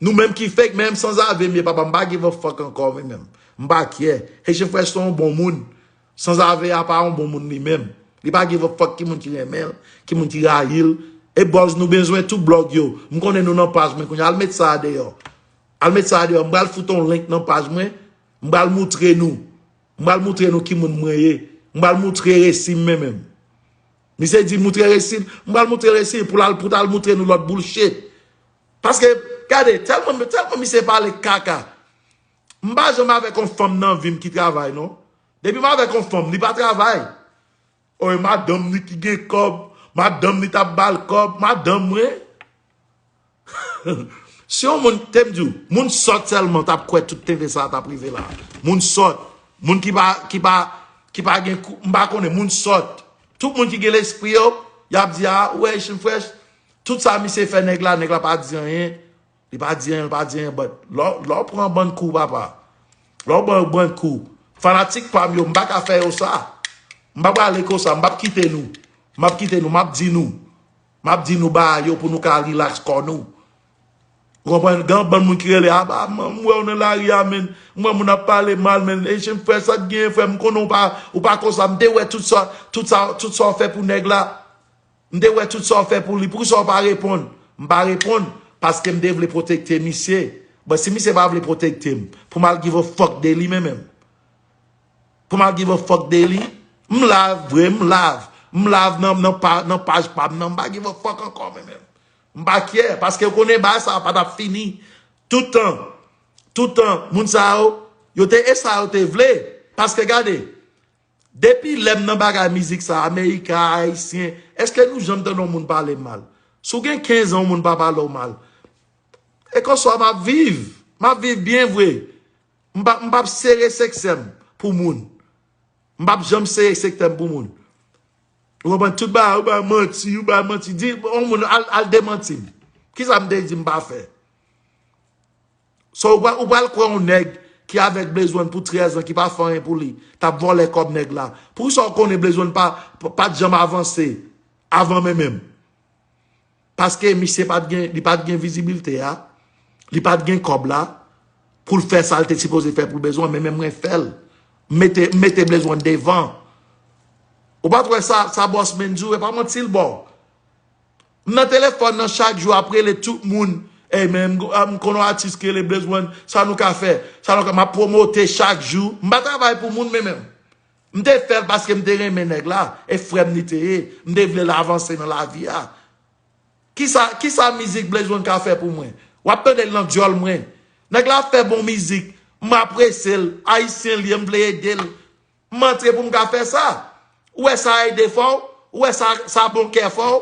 Nou menm ki fake, menm sanzave m ye, papa, m pa give a fuck ankò, mwen menm. M pa care. Haitian Fresh se yon bon moun. Sanzave a pa yon bon moun li menm. Li pa give a fuck ki moun ki renmen l, ki moun ki rayi l. E buzz nou bezwen tout blòg yo. M konnen nou nan paj mwen kounye a. Al met sa a deyò. Al met sa a deyò. M pral fout yon link nan paj mwen. M pral moutre nou. M pral moutre nou ki moun mwen ye. M pral moutre resi m mwen menm. Misye di moutre resi l. M pral moutre resi l pou l al, pou t al moutre nou lòt bullshit. Paske, gade, tèlman, tèlman misye pale kaka. M pa janm avèk yon fanm nan vi m ki travay, non. Depi m avèk yon fanm, li pa travay. O, e madanm li ki gen kòb, madanm li t ap ba l kòb, madanm mwen. Si yon moun, te m di w, moun sòt sèlman t ap kwè tout tenten sa a t ap rive la. Moun sòt, moun ki pa, ki pa, ki pa gen kou, m pa konnen, moun sòt. Tout moun ki gen lespri yo, y ap di, a, ou wè Haitian Fresh, tout sa misye fè nèg la, nèg la pa di anyen. Li pa di anyen, li pa di anyen, but lè w, lè w pran bann kou, papa. Lè w pran bann kou. Fanatik pa m yo, m pa ka fè yo sa. M pa prale konsa, m p ap kite nou. M ap kite nou, m ap di nou. M ap di nou bagay yo pou nou ka relax kò nou. Ou konprann? Gen yon bann moun ki rele, a, ba, m, m wè w nan lari a, men. M wè moun ap pale mal, men. Haitian Fresh, sa k gen, frè m, m konnen w pa, ou pa konsa. M te wè tout sa, tout sa, tout sa w fè pou nèg la. M te wè tout sa w fè pou li. Poukisa w pa reponn? M pa reponn paske m te vle pwotekte misye. But si misye pa vle pwotekte m, pou m al give a fuck de li, men menm. Pou m al give a fuck de li, m live, vre, m live. M live nan, nan, pa, nan paj pa m nan, m pa give a fuck ankò, men menm. M pa care, paske w konnen bagay sa a pa t ap fini. Tout tan, tout tan, moun sa yo, yo te, e sa yo te vle. Paske gade, depi lè m nan bagay mizik sa, Amerika, Ayisyen, èske nou janm tande yon moun pale m mal? Si w gen kenz an, yon moun pa pale w mal. E konsa m ap viv. M ap viv byen vre. M p ap, m p ap sere seksè m pou moun. M p ap janm sere seksè m pou moun. Ou konprann? Tout bagay, ou bay manti, ou bay manti. Di yon moun al, al demanti m. Kisa m te di m pa fè? So, ou pral, ou pral kwè yon nèg ki avèk Blaze One pou trèz an, ki pa fè anyen pou li, t ap vòlè kòb nèg la. Poukisa w konnen Blaze One pa, pa, pa t janm avanse avan mwen menm? Paske misye pa t gen, li pa t gen vizibilite a, li pa t gen kòb la, pou l fè sa l te sipoze fè pou Blaze One, men menm mwen fè l. M mete, m mete Blaze One devan. Ou pa t wè sa, sa Boss Man di w, e pa manti l ba w. M nan telefòn nan chak jou ap rele tout moun. Ey, men m, m konn yon atis ki rele Blaze One, sa nou ka fè? Sa nou ka, m ap pwomote chak jou. M pa travay pou moun, men menm. M te fè l paske m te renmen nèg la. E frè m li te ye. M te vle l avanse nan lavi a. Kisa, kisa mizik Blaze One ka fè pou mwen? W ap tande l nan dyòl mwen. Nèg la ap fè bon mizik. M apresye l. Ayisyen li ye, m vle ede l. M antre pou m ka fè sa. Ou wè sa ede fè w? Ou wè sa, sa bon kè fè w?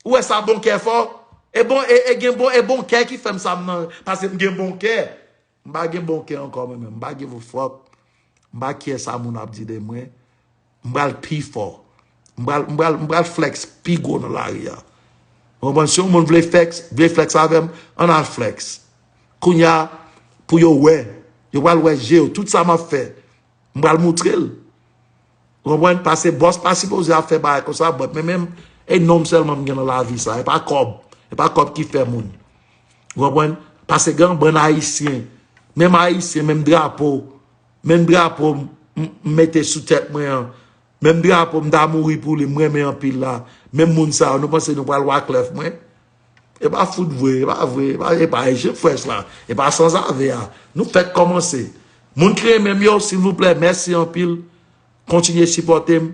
Ou wè sa bon kè fè w? E bon, e, e gen bon, e bon kè ki fè m sa m nan, paske m gen bon kè. M pa gen bon kè ankò, mwen menm. M pa give a fuck. M pa care sa moun ap di de mwen. M pral pi fò. M pral, m pral, m pral flex pi gwo nan lari a. Ou konprann? Si yon moun vle flex, vle flex avè m, ann al flex. Kounye a, pou yo wè. Yo pral wè je yo. Tout sa m ap fè, m pral moutre l. Ou konprann? Paske bòs pa sipoze ap fè bagay konsa, but men menm, e non m sèlman m gen nan lavi sa. E pa kòb. E pa kòb ki fè moun. Ou konprann? Paske gen yon bann Ayisyen, menm Ayisyen, menm drapo, menm drapo m, m, m mete sou tèt mwen an, menm drapo m ta mouri pou li, m renmen anpil la, menm moun sa yo, nou panse nou pral waklèf mwen? E pa fout vre, e pa vre, e pa, e pa Haitian Fresh la, e pa sanzave a. Nou fèk kòmanse. Moun ki renmen m yo, silvouplè, mèsi anpil. Kontinye sipòte m.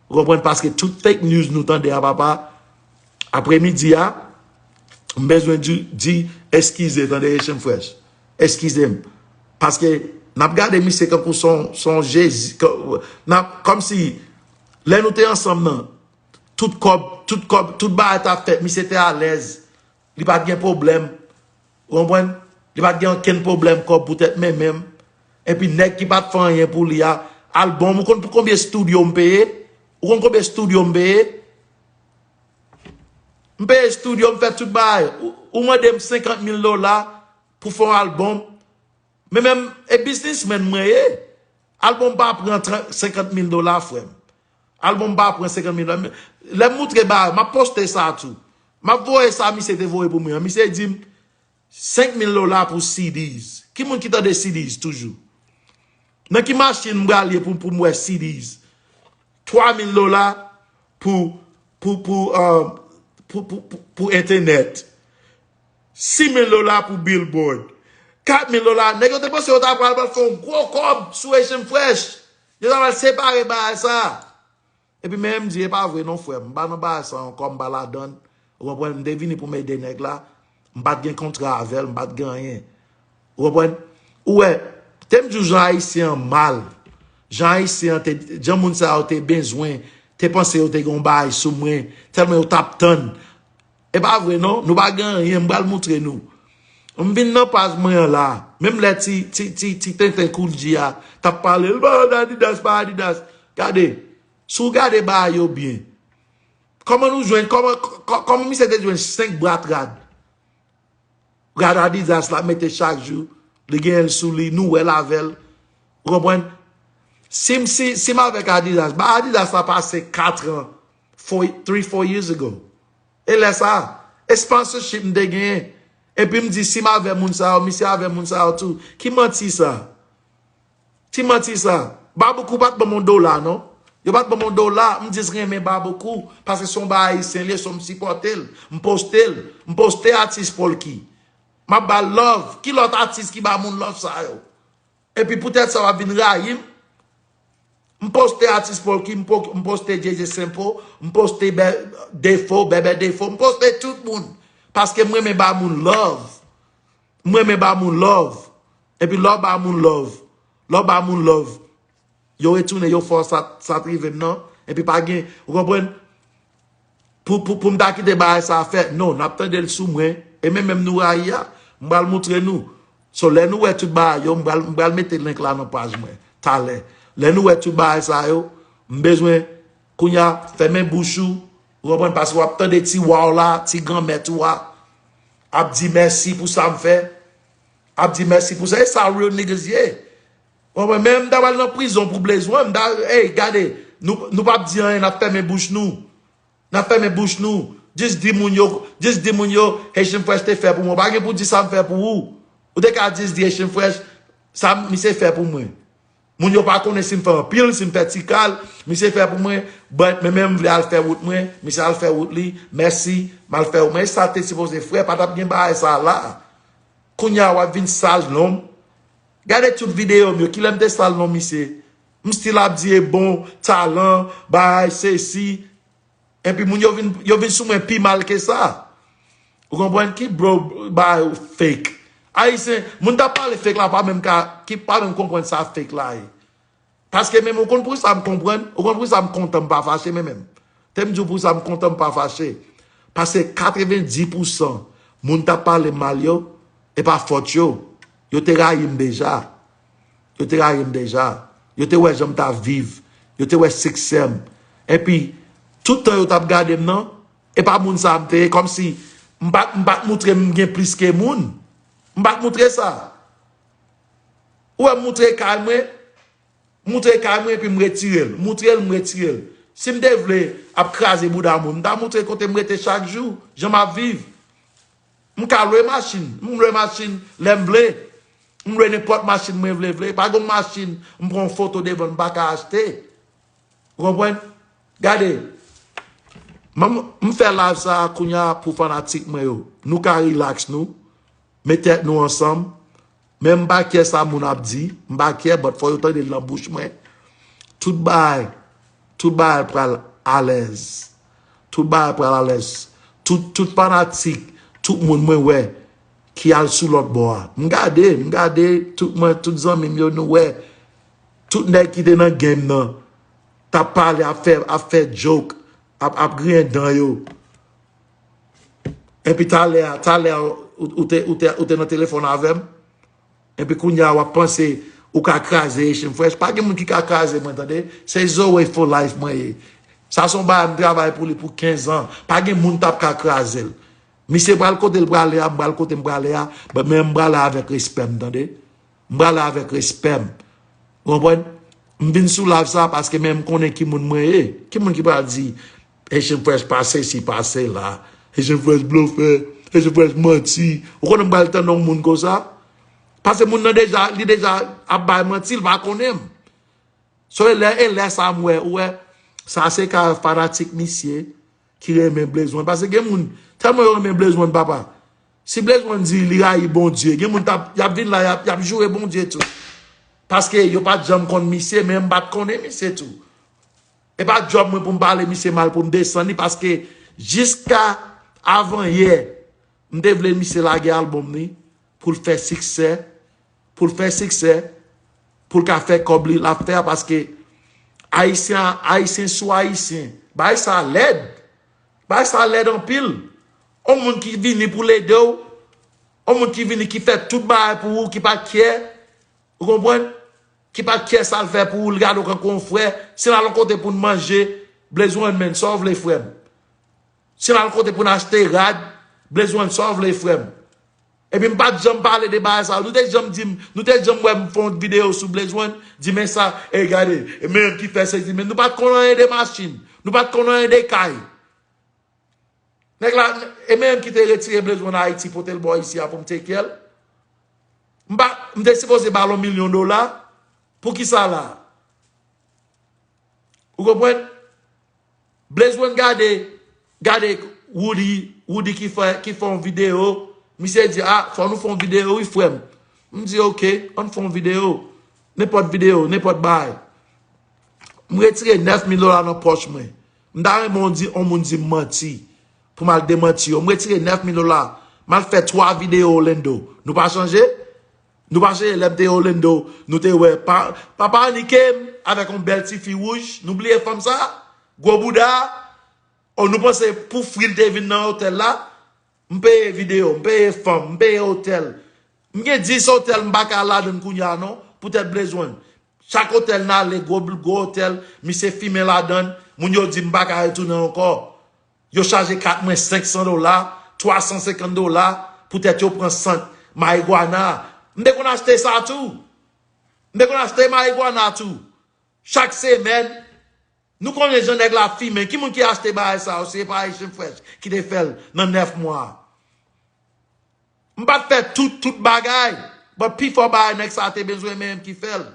Ou konprann? Paske tout fake news nou tande a, papa, apremidi a, m bezwen di, di eskize, tande, Haitian Fresh. Eskize m. Paske n ap gade misye kankou se yon, se yon Jezi. N ap, kòmsi, lè nou te ansanm nan, tout kòb, tout kòb, tout bagay t ap fèt, misye te alèz. Li pa t gen pwoblèm. Ou konprann? Li pa t gen okenn pwoblèm kòb poutèt men menm. Epi nèg ki pa t fè anyen pou li a, albòm, ou konn pou konbyen estidyo m peye? Ou konn konbyen estidyo m peye? M peye estidyo, m fè tout bagay. Ou, ou mande m senkant mil dola pou fè yon albòm. Men menm, e biznismenn mwen ye. Albòm pa pran trant, senkant mil dola, frè m. Albòm pa pran senkant mil dola. Lè m moutre bagay, m ap poste sa tou. M ap voye sa misye te voye pou mwen an. Misye di m, Senk mil dola pou C Ds. Ki moun ki tande C Ds toujou? Nan ki machin m pral ye pou, pou m wè C Ds? Twa mil dola pou, pou, pou, um, pou, pou, pou, pou entènèt. Sis mil dola pou billboard. Kat mil dola. Nèg yo te panse yo ta pral, pral fè yon gwo kòb sou Haitian Fresh. Yo ta pral separe bagay sa. Epi men m di, e pa vre non, frè m. M pa nan bagay sa ankò, m pa ladann. Ou konprann? M te vini pou m ede nèg la. M pa t gen kontra avè l, m pa t gen anyen. Ou konprann? Ou wè, te m di w jan Ayisyen an mal. Jan Ayisyen an te, jan moun sa yo te bezwen, te panse yo te gen yon bagay sou mwen, tèlman yo t ap tann. E pa vre non, nou pa gen anyen, m pral moutre nou. M vin nan paj mwen an la. Menm lè ti, ti, ti, ti tenten koulji a t ap pale l, pa Adidas, pa Adidas. Gade, si w gade bagay yo byen, kòman nou jwenn, kòman, kò-, kòman misye te jwenn senk bwat rad? Rad Adidas la mete chak jou, li genyen l sou li, nou wè l avè l. Ou konprann? Si m, si, si m avèk Adidas, ba Adidas la pase kat an, four, three, four years ago. E lè sa, e sponsorship m te genyen. Epi m di, si m avè moun sa yo, misye avè moun sa yo tou. Ki manti sa? Ti manti sa. Baboukou pa t ban m yon dola, non. Yo pa t ban m yon dola, m jis renmen Baboukou, paske se yon bagay ayisyen li ye, so m sipòte l. M poste l. M poste atis Polky. M ap ba l love. Ki lòt atis ki ba moun love sa yo? Epi poutèt sa w ap vin rayi m? M poste atis Polky, m po-, m poste J J Simple, m poste Bè-, Defo, Bèbè Defo, m poste tout moun. Paske m renmen ba moun love. M renmen ba moun love. Epi lè w ba moun love, lè w ba moun love, yo retounen, yo fè w sa, sa t rive m nan. Epi pa gen, ou konprann? Pou, pou, pou m ta kite bagay sa fè, non, n ap tande l sou mwen. E men menm nou rayi a, m pral moutre nou. So, lè nou wè tout bagay yo, m pral, m pral mete link la nan paj mwen, talè. Lè nou wè tout bagay sa yo, m bezwen, kounye a, fèmen bouch ou, ou konprann, paske w ap tande ti wa w la, ti granmèt ou a, ap di mèsi pou sa m fè, ap di mèsi pou sa. E sa real niggas ye. Ou konprann? Men m ta pral nan prizon pou bezwen, m ta, ey, gade, nou, nou p ap di anyen, n ap fèmen bouch nou. N ap fèmen bouch nou. Jis di moun yo, jis di moun yo, Haitian Fresh te fè pou mwen. Pa gen pou di sa m fè pou ou. Ou te ka jis di Haitian Fresh, sa misye fè pou mwen. Moun yo pa konnen si m fè anpil, si m fè ti kal, misye fè pou mwen, but men, men m vle al fè wout mwen, misye al fè wout li, mèsi, m al fè wout mwen. E sa te sipoze fè, pa t ap gen bagay sa la. Kounye a w ap vin sal non m. Gade tout videyo m yo, kilè m te sal non misye? M still ap di e bon, talan, bagay, sesi. Epi moun yo vin, yo vin sou mwen pi mal ke sa. Ou konprann ki bro ba yo fake? Ayisyen, moun t ap pale fake la pa menm ka, ki pa menm konprann sa fake la ye. Paske menm ou konn pou sa m konprann, ou konn pou sa m kontan m pa fache men menm. Te m di w pou sa m kontan m pa fache. Paske katrevenndis pousan moun t ap pale m mal yo, e pa fòt yo. Yo te rayi m deja. Yo te rayi m deja. Yo te wè jan m t ap viv. Yo te wè siksè m. Epi, tout tan yo t ap gade m nan, e pa moun sa a m te ye, kòmsi m pa, m pa t moutre m gen plis ke moun. M pa t moutre sa. Ou wè m moutre kay mwen, moutre kay mwen epi m retire l. Moutre l, m retire l. Si m te vle ap kraze bouda moun, m ta moutre kote m rete chak jou, jan m ap viv. M ka lwe machin. M lwe machin lè m vle. M lwe nenpòt machin mwen vle, vle. Pa gen machin, m pran yon foto devan l, m pa ka achte. Ou konprann? Gade, m, m fè live sa a kounye a pou fanatik mwen yo. Nou ka relax nou, met tèt nou ansanm. Men m pa kyè sa moun ap di, m pa kyè, but fò yo tande l nan bouch mwen. Tout bagay, tout bagay pral alèz. Tout bagay pral alèz. Tout, tout fanatik, tout moun mwen wè ki al sou lòt bò a. M gade, m gade, tout mwen, tout zanmi m yo, nou wè. Tout nèg ki te nan game nan, t ap pale, ap fè, ap fè joke, ap, ap griyen dan yo. Epi talè a, talè a, ou, ou te, ou te, ou te nan telefòn avè m. Epi kounye a, w ap panse ou ka kraze Haitian Fresh. Pa gen moun ki ka kraze mwen, tande. Se Zoe for life mwen ye. Sa se yon bagay m travay pou li pou kenz an. Pa gen moun t ap ka kraze l. Misye pral kote l prale a, m pral kote m prale a. But men m prale avèk respè m, tande. M prale avèk respè m. Ou konprann? M vin sou live sa paske men m konnen ki moun mwen ye. Ki moun ki pral di Haitian Fresh pa sesi, pa sela. Haitian Fresh blofè. Fresh manti. Ou konnen m pral tande yon moun konsa? Paske moun nan deja, li deja ap bay manti, li pa konnen m. So, e lè, e lè sa m wè, ou wè, sa se ka fanatik misye ki renmen Blaze One. Paske gen moun, tèlman yo renmen Blaze One, papa. Si Blaze One di li rayi Bondye, gen moun t ap, y ap vin la, y ap, y ap joure Bondye tou. Paske yo pa t janm konn misye, men m pa t konnen misye tou. E pa djòb mwen pou m pale misye mal, pou m desann li, paske jiska avanyè, m te vle misye lage albòm li, pou l fè siksè, pou l fè siksè, pou l ka fè kòb li, l ap fè a, paske Ayisyen, Ayisyen sou Ayisyen, bagay sa lèd. Bagay sa lèd anpil. On moun ki vini pou l ede w, on moun ki vini ki fè tout bagay pou ou, ki pa kyè, ou konprann? Ki pa kyè sa l fè pou ou, l gade w kankou yon frè. Si n al yon kote pou n manje, Blaze One, men, sa w vle, frè m? Si n al yon kote pou n achte rad, Blaze One, sa w vle, frè m? Epi m pa t janm pale de bagay sa yo. Nou te janm di m, nou te jann wè m fè yon videyo sou Blaze One, di men sa, e gade, e men ki fè sezi, men nou pa t konn anyen de machin, nou pa t konn anyen de kay. Nèg la, e men ki te retire Blaze One Ayiti, pote l bò isi a pou m take care l. M pa, m te sipoze ba l yon milyon dola. Pou ki sa la? Ou konprann? Blaze One gade, gade Woody, Woody ki fè, ki fè yon videyo. Misye di, a, fò nou fè yon videyo, wi, frè m. M di, oke, ann fè yon videyo. Nenpòt videyo, nenpòt bagay. M retire nèf mil dola nan pòch mwen. M ta renmen w di, yon moun di m manti. Pou m al demanti yo. M retire nèf mil dola. M al fè twa videyo Orlando. Nou pa chanje? Nou pa chanje lè m te Orlando, nou te wè pa, papa Annie Kem avèk yon bèl ti fi wouj. Nou bliye fanm sa? Gwo bouda. O, nou panse pou fri l te vin nan otèl la? M peye videyo, m peye fanm, m peye otèl. M gen dis otèl m pa ka al ladann kounye a non, poutèt Blaze One. Chak otèl n ale, gwo, gwo otèl, misye fimen ladann, moun yo di m pa ka retounen ankò. Yo chaje kat mwen senk san dola, twa san senkant dola, poutèt yo pran sant mayigwana. M te konn achte sa tou. M te konn achte mayigwana tou. Chak semèn, nou konnen jan nèg la fimen. Ki moun ki achte bagay sa yo? Se pa Haitian Fresh ki te fè l nan nèf mwa. M pa t fè tout, tout bagay, but pifò bagay nèg sa te bezwen menm ki fè l.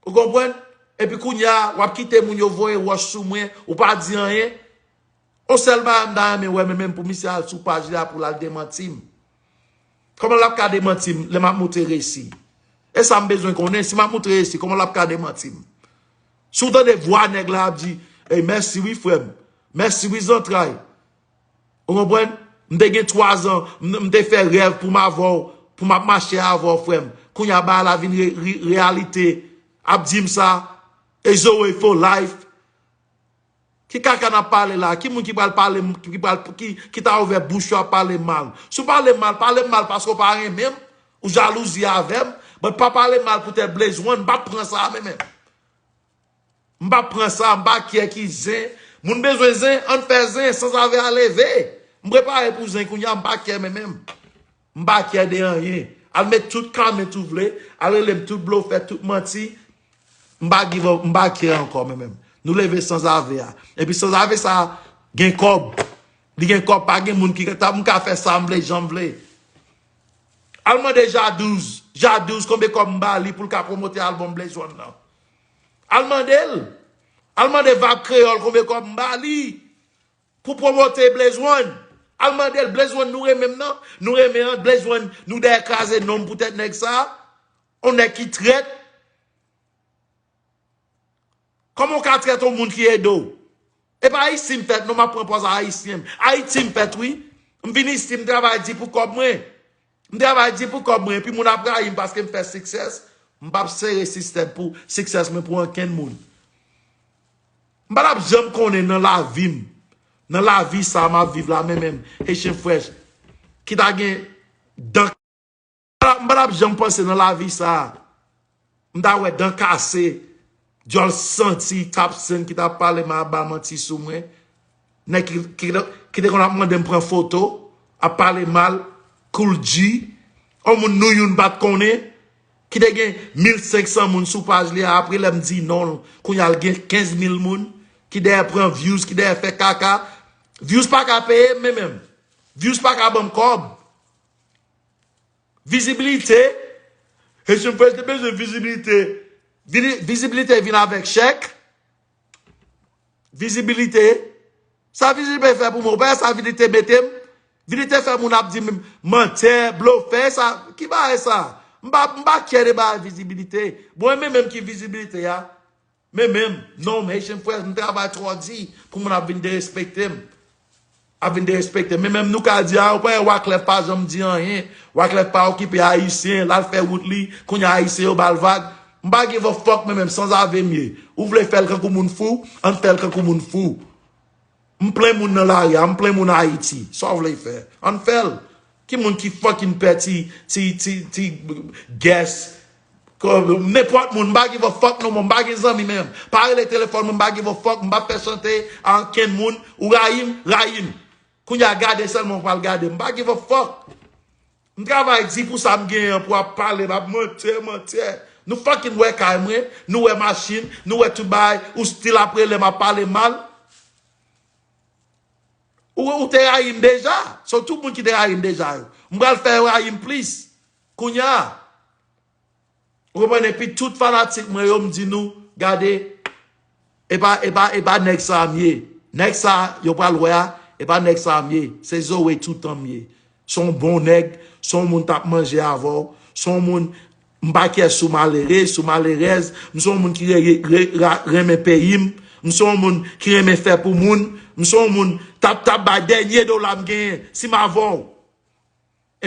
Ou konprann? Epi kounye a, w ap kite moun yo voye wòch sou mwen, ou pa di anyen. On sèl bagay m ta renmen wè, men menm pou misye al sou paj li a pou l al demanti m. Kòman l ap ka demanti m lè m ap montre resi? E sa m bezwen konnen, si m ap montre resi, kòman l ap ka demanti m? Si w tande vwa nèg la ap di, ey, mèsi wi, frè m. Mèsi wi, zantray. Ou konprann? M te gen twa zan, m, m te fè rèv pou m avè w, pou m ap mache avè w, frè m. Kounye a, bagay la vin re, re, reyalite. Ap di m sa, e Zoe for life. Ki kaka n ap pale la? Ki moun ki pral pale m, ki pral, ki, ki ta ouvè bouch yo ap pale m mal? Si w pale m mal, pale m mal paske w pa renmen m, ou jalouzi avè m, but pa pale m mal poutèt Blaze One, m p ap pran sa a menm menm. M p ap pran sa, m pa kyè ki zen. Moun bezwen zen, ann fè zen, sanzave a leve. M prepare pou zen kounye a, m pa kyè menm menm. M pa kyè de anyen. Al met tout comment ou vle, al rele m tout blofè, tout manti. M pa give up, m pa kyè ankò menm menm. Nou leve sanzave a. Epi sanzave sa gen kòb. Li gen kòb, pa gen moun ki ta, m ka fè sa m vle, jan m vle. Al mande Jadouz, Jadouz konbyen kòb m ba li pou l ka pwomote albòm Blaze One nan. Al mande l. Al mande Vab Kreyòl konbyen kòb m ba li pou pwomote Blaze One. Al mande l, Blaze One nou renmen m nan. Nou renmen an, Blaze One nou dèyè kraze non m poutèt nèg sa. On nèg ki trèt. Kòman w ka trèt on moun ki ede w? E pa isi m fèt non, m ap pran pòz ayisyen. Ayiti m fèt wi. M vin isi, m travay di pou kòb mwen. M travay di pou kòb mwen, epi moun ap rayi m paske m fè success. M p ap sere sistèm pou success mwen pou ankenn moun. M pa t ap janm konnen nan lavi m, nan lavi sa a m ap viv la, men menm, Haitian Fresh, ki ta gen dan, m pa t ap janm panse nan lavi sa a m ta wè dan kase, dyòl santi, Top Cent ki t ap pale mal, ap ba manti sou mwen. Nèg ki, ki, ki te konn ap mande m pran foto, ap pale mal, Kool G, yon moun nou youn pa t konnen, ki te gen mil senk san moun sou paj li a, apre lè m di non, kounye a l gen kenz mil moun, ki dèyè pran views, ki dèyè fè kaka. Views pa ka peye m, men menm. Views pa ka ban m kòb. Vizibilite. Haitian Fresh te bezwen vizibilite. Vini- Vizibilite vin avèk chèk. Vizibilite. Sa vizibilite fè pou mwen? Ou pa wè sa vizibilite mete m? Vizibilite fè moun ap di m mantè, blofè, sa. Ki bagay sa? M pa, m pa kyè de bagay vizibilite. Bon, e men menm ki vizibilite a. Men menm, non, m Haitian Fresh, m travay twò di pou moun ap vin derespekte m. Ap vin derespekte m. Men menm nou ka di, a, ou pa wè Wyclef pa janm di anyen. Wyclef pa okipe Ayisyen, l al fè wout li, kounye a Ayisyen yo ba l vag. M pa give a fuck men menm, sanzave m ye. Ou vle fè l kankou moun fou, ann fè l kankou moun fou. M plen moun nan lari a, m plen moun Ayiti. Sa w vle fè? Ann fè l. Ki moun ki fucking pè ti, ti, ti, ti guest? Nenpòt moun, m pa give a fuck no more, m pa gen zanmi menm. Pa rele telefòn mwen, m pa give a fuck, m pa fè chante a ankenn moun. Ou rayi m, rayi m. Kounye a gade sèlman ou pral gade, m pa give a fuck. M travay di pou sa m genyen an pou ap pale, m ap mantè, mantè. Nou fucking wè kay mwen, nou wè machin, nou wè tout bagay, ou still ap rele m ap pale mal. Ou, ou te rayi m deja. So, tout moun ki te rayi m deja yo, m pral fè yo rayi m plis. Kounye a, ou konprann? Epi tout fanatik mwen yo, m di nou, gade, e pa, e pa, e pa nèg sa a m ye. Nèg sa a yo pral wè a, e pa nèg sa a m ye. Se Zoe toutan m ye. Se yon bon nèg, se yon moun t ap manje avè w, se yon moun, m pa kè si w malere, si w malerèz, m se yon moun ki re- re- re- ra- renmen peyi m, m se yon moun ki renmen fè pou moun, m se yon moun t ap t ap bay dènye dola m genyen si m avè w.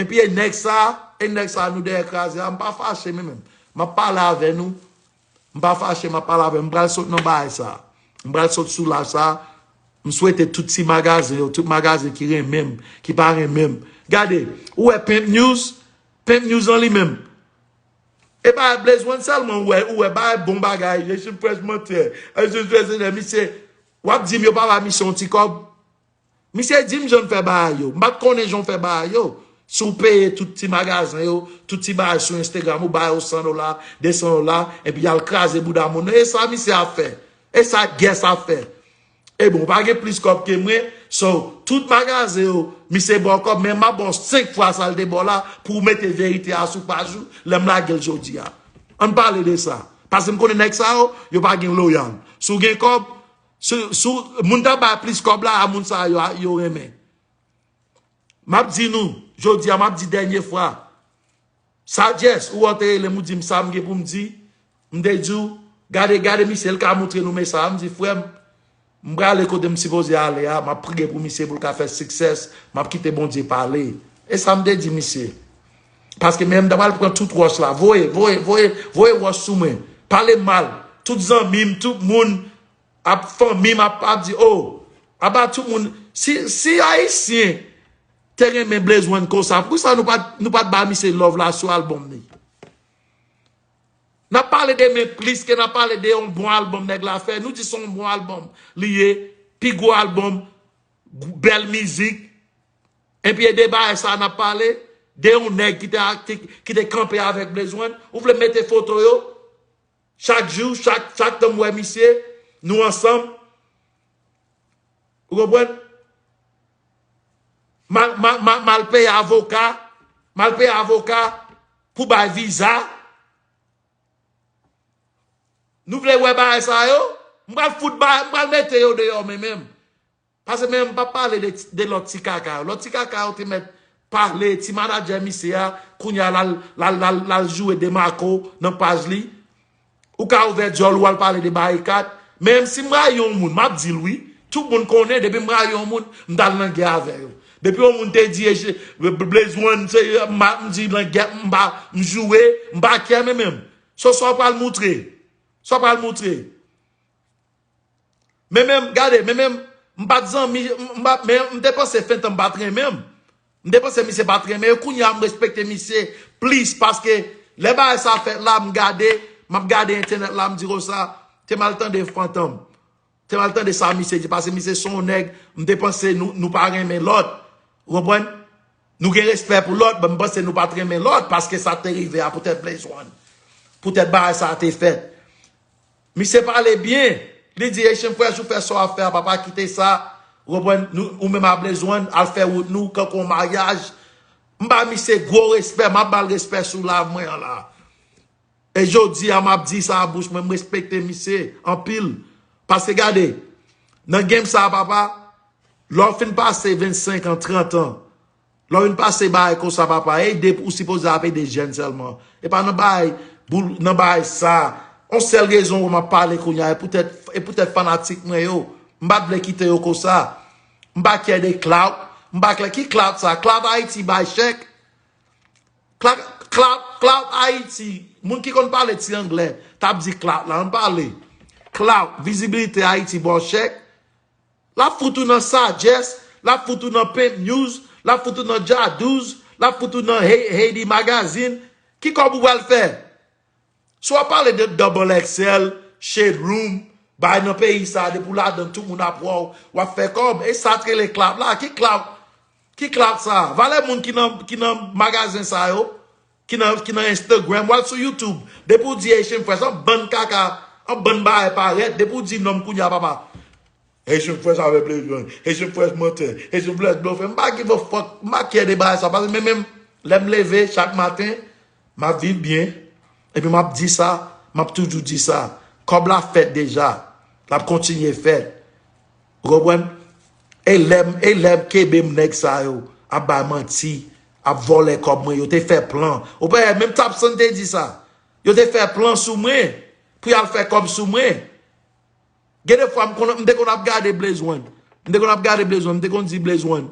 Epi e nèg sa, e nèg sa nou dèyè kraze a, m pa fache men menm. M ap pale avè nou, m pa fache, m ap pale avè nou, m pral sot nan bagay sa. M pral sot sou live sa. M swete tout ti magazen yo, tout magazen ki renmen m, ki pa renmen m. Gade, ou wè Pimp News, Pimp News an li menm. E pa Blaze One sèlman ou wè, ou wè bagay bon bagay, Haitian Fresh mantè, Haitian Fresh mantè, misye, w ap di m yo pa ba misye yon ti kòb? Misye di m jan l fè bagay yo. M pa t konnen jan w fè bagay yo. Si w peye tout ti magazen yo, tout ti bagay sou Instagram, ou ba yo san dola, de san dola, epi y al kraze bouda moun nan. E sa misye ap fè. E sa guest ap fè. E bon, ou pa gen plis kòb ke mwen. So, tout magazen yo, misye ba w kòb, men m ap ba w senk fwa sa l te ba w la pou w mete verite a sou paj ou lè m lage l jodi a. Ann pale de sa. Paske m konnen nèg sa yo, yo pa gen loyal. Si w gen kòb, si, si w- moun t ap bay plis kòb la, a moun sa yo, yo renmen. M ap di nou, jodi a, m ap di dènye fwa. Sagesse, ou wè w te rele m, ou di m sa m gen pou m di. M te di w, gade, gade misye, l ka montre nou mesaj. M di, frè m, m prale kote m sipoze ale a, m ap priye pou misye pou l ka fè success, m ap kite Bondye pale. E sa m te di misye. Paske men m ta pral pran tout wòch la, voye, voye, voye, voye wòch sou mwen. Pale m mal. Tout zanmi m, tout moun, ap fanmi m ap, ap di, oh, aba tout moun, si, si Ayisyen te renmen Blaze One konsa, poukisa nou pa t, nou pa t ba misye love la sou album li? N ap pale de men plis ke n ap pale de yon bon album nèg la fè. Nou di se yon bon album li ye, pi gwo album, bèl mizik. Epi e de bagay sa n ap pale, de yon nèg ki te, ki, ki te kanpe avèk Blaze One. Ou vle mete foto yo? Chak jou, chak, chak tan m wè misye, nou ansanm. Ou konprann? M al, m al, m al, m al peye avoka, m al peye avoka pou bay viza. Nou vle wè bagay sa yo? M pral fout bagay, m pral mete yo deyò men menm. Paske men m pa pale de, de lòt ti kaka yo. Lòt ti kaka yo te mèt pale, ti manadjè misye a, kounye a l al, l al, l al, l al joure Demarco nan paj li. Ou ka ouvè djòl ou al pale de Barikad. Men si m rayi yon moun, m ap di l wi. Tout moun konnen, depi m rayi yon moun, m t al nan gè avè yo. Depi yon moun te di, e, Blaze One, se, m a- m di nan gè, m pa, m joure, m pa kè men menm. So, sa w pral moutre? Sa w pral moutre? Men menm, gade, men menm, m pa t zanmi, m, m pa, men m te panse Fenton pa t renmen m. M te panse misye pa t renmen yo. Kounye a, m respekte misye plis paske lè bagay sa fèt la, m gade, m ap gade entènèt la, m di konsa, te m al tande Fantom. Te m al tande sa misye di, paske misye se yon nèg, m te panse nou, nou pa renmen lòt. Ou konprann? Nou gen respè pou lòt, men m panse nou pa t renmen lòt, paske sa te rive a poutèt Blaze One. Poutèt bagay sa te fèt. Misye pale byen. Li di, Haitian Fresh, ou fè sa w ap fè a, papa, kite sa. Ou konprann? Nou, ou menm a Blaze One, al fè wout nou, kankou yon maryaj. M ba misye gwo respè, m ap ba l respè sou live mwen an la. E jodi a, m ap di sa a bouch mwen, m respekte misye anpil. Paske gade, nan game sa a, papa, lè w fin pase vennsenk an, trant an, lè w vin pase bagay konsa, papa, ede, ou sipoze ap ede jèn sèlman. E pa nan bagay, boul, nan bagay sa. On sèl rezon w m ap pale kounye a, e poutèt, e poutèt fanatik mwen yo. M pa t vle kite yo konsa. M pa kyè de clout. M pa kyè ki clout sa. Clout Haiti bay chèk. Clout, clout, clout Haiti. Moun ki konn pale ti anglè, t ap di clout la. Ann pale. Clout, vizibilite Haiti ba w chèk. L ap fout ou nan Sagesse, l ap fout ou nan Pimp News, l ap fout ou nan Jadouz, l ap fout ou nan Hey- Haiti Magazine. Ki kòb ou pral fè? Si w ap pale de Double X L, Shade Room, bay nan peyi sa, depi w ladan tout moun ap wè w, w ap fè kòb. E sa t rele clout la. Ki clout? Ki clout sa? Valè moun ki nan, ki nan magazen sa yo, ki nan, ki nan Instagram, w al sou YouTube. Depi w di Haitian Fresh, an bann kaka, an bann bagay parèt. Depi w di non m kounye a, papa. Haitian Fresh avè Blaze One. Haitian Fresh mantè. Haitian Fresh blofè. M pa give a fuck. M pa care de bagay sa. Paske men menm, lè m leve chak maten, m ap viv byen. Epi m ap di sa, m ap toujou di sa. Kòb la fèt deja. L ap kontinye fèt. Ou konprann? E lè m, e lè m kenbe m nèg sa yo ap bay manti, ap vòlè kòb mwen, yo te fè plan. Ou pa wè, menm Tapson te di sa. Yo te fè plan sou mwen pou y al fè kòb sou mwen. Gen de fwa m konn, m te konn ap gade Blaze One. M te konn ap gade Blaze One, m te konn di Blaze One,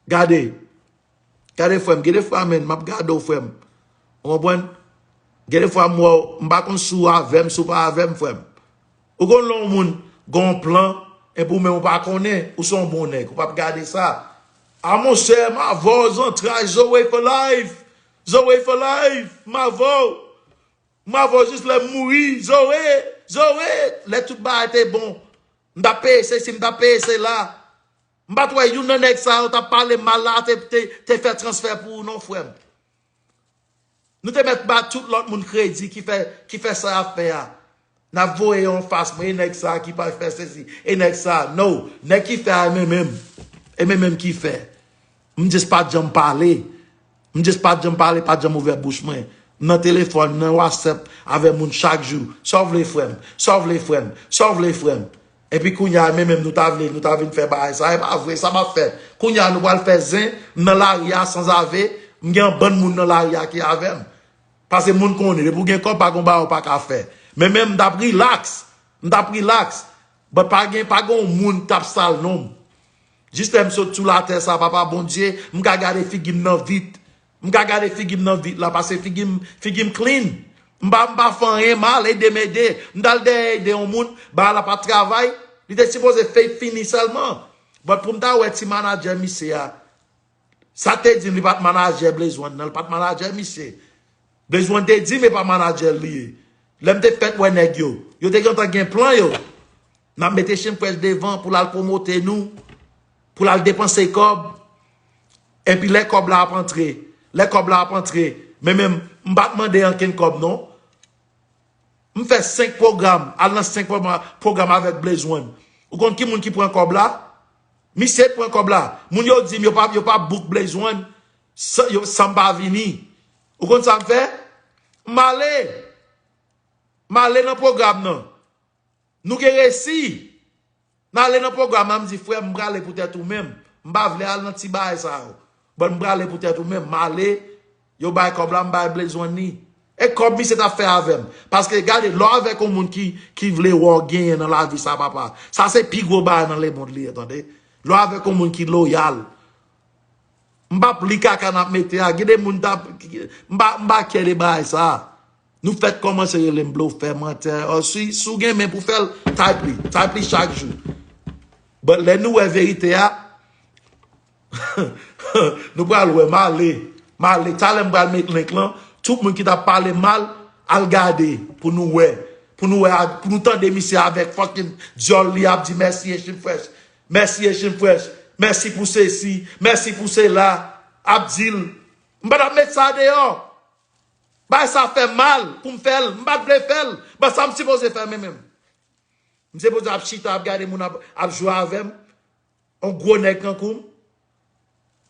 gade, gade frè m, gen de fwa menm, m ap gade w frè m. Ou konprann? Gen de fwa m wè w, m pa konn si w avè m, si w pa avè m frè m. Ou konn lè yon moun gen yon plan, epi ou menm ou pa konnen, ou se yon bon nèg, ou p ap gade sa. A monchè, m avè w zantray, Zoe for life. Zoe for life, m avè w. M avè w jis lè m mouri, Zoe, Zoe, lè tout bagay te bon. M t ap peye sesi, m t ap peye sela. M pa t wè youn nan nèg sa yo t ap pale mal la te, te, te fè transfè pou ou non, frè m. Nou te mèt ba tout lòt moun kredi ki fè, ki fè sa y ap fè a. N ap voye yo anfas mwen, e nèg sa ki pa fè sesi, e nèg sa, no. Nèg ki fè a, e men menm. E men menm ki fè. M just pa t janm pale. M just pa t janm pale, pa t janm ouvè bouch mwen. M nan telefòn, nan WhatsApp avè moun chak jou. Sa w vle, frè m? Sa w vle, frè m? Sa w vle, frè m? Epi kounye a, men menm nou ta vle, nou ta vin fè bagay sa. E pa vre, sa p ap fèt. Kounye a, nou pral fè zen, m nan lari a sanzave, m gen yon bann moun nan lari a ki avè m. Paske moun konnen, depi w gen kòb, pa gen bagay ou pa ka fè. Men menm m t ap relax, m t ap relax. But pa gen, pa gen yon moun k t ap sal non m. Jis lè m sot sou latè sa, papa Bondye, m ka gade figi m nan vit. M ka gade figi m nan vit la, paske figi m, figi m clean. M pa, m pa fè anyen mal, ede m ede. M t al dèyè ede yon moun, bagay la pa t travay. Li te sipoze fè fini sèlman. But pou m ta wè ti manadjè misye a, sa te di m li pa t manadjè Blaze One nan, li pa t manadjè misye. Blaze One te di m e pa manadjè l li ye. Lè m te fèk wè nèg yo, yo te gentan gen plan yo. N ap mete Haitian Fresh devan pou l al pwomote nou, pou l al depanse kòb. Epi lè kòb la ap antre, lè kòb la ap antre, men menm, m pa t mande ankenn kòb non. M fè senk pwogram, al nan senk pwogram, pwogram avèk Blaze One. Ou konn ki moun ki pran kòb la? Misye t pran kòb la. Moun yo di m yo pa, yo pa book Blaze One san, yo, san m pa vini. Ou konn sa m fè? M ale. M ale nan pwogram nan. Nou gen resi. N ale nan pwogram la, m di, frè m, m prale poutèt ou menm. M pa vle al nan ti bagay sa yo. But m prale poutèt ou menm. M ale, yo bay kòb la, m bay Blaze One li. E kòb misye t ap fè avè m. Paske gade, lè w avèk yon moun ki, ki vle wè w genyen nan lavi sa, papa, sa se pi gwo bagay nan lemonn li ye, tande. Lè w avèk yon moun ki loyal. M p ap li kaka n ap mete a. Gen de moun t ap, m pa, m pa care de bagay sa. Nou fèk kòmanse rele m blofè, mantè. Or, si, si w gen men pou fè l, type li. Type li chak jou. But lè nou wè verite a, nou pral wè, m ale. M ale. Talè m pral met link lan. Tout moun ki t ap pale m mal, al gade pou nou wè. Pou nou wè, pou nou tande misye avèk fucking dyòl li ap di mèsi Haitian Fresh. Mèsi Haitian Fresh. Mèsi pou sesi. Mèsi pou sela. Ap di l. M pa t ap met sa deyò. Bagay sa fè m mal pou m fè l. M pa t vle fè l. But sa m sipoze fè men menm. M sipoze ap chita, ap gade moun ap, ap jwe avè m. Yon gwo nèg kankou m,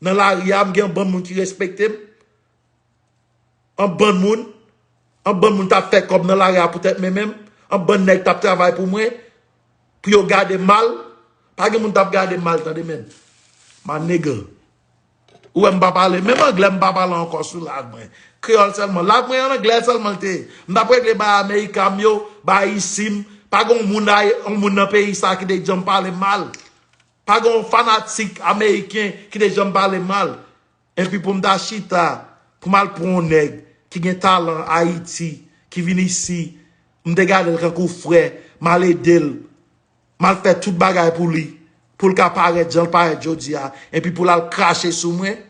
nan lari a, m gen yon bann moun ki respekte m. Yon bann moun, yon bann moun t ap fè kòb nan lari a poutèt mwen menm. Yon bann nèg t ap travay pou mwen, pou yo gade m mal. Pa gen moun t ap gade m mal, tande, men. My nigga. Ou wè m pa pale, menm anglè m pa pale ankò sou live mwen. Kreyòl sèlman. Live mwen an anglè sèlman l te ye. M t ap regle bay Amerika m yo, bay isi m. Pa gen yon moun, yon moun nan peyi sa ki te janm pale m mal. Pa gen yon fanatik ameriken ki te janm pale m mal. Epi pou m ta chita, pou m al pran yon nèg ki gen talan Ayiti, ki vin isi, m te gade l kankou frè, m al ede l, m al fè tout bagay pou li, pou l ka parèt jan l parèt jodi a, epi pou l al krache sou mwen.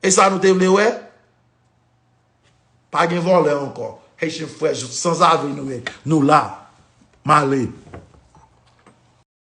E sa nou te vle wè? Pa gen vòlè ankò. Haitian Fresh, sanzave nou ye. Nou la. M ale.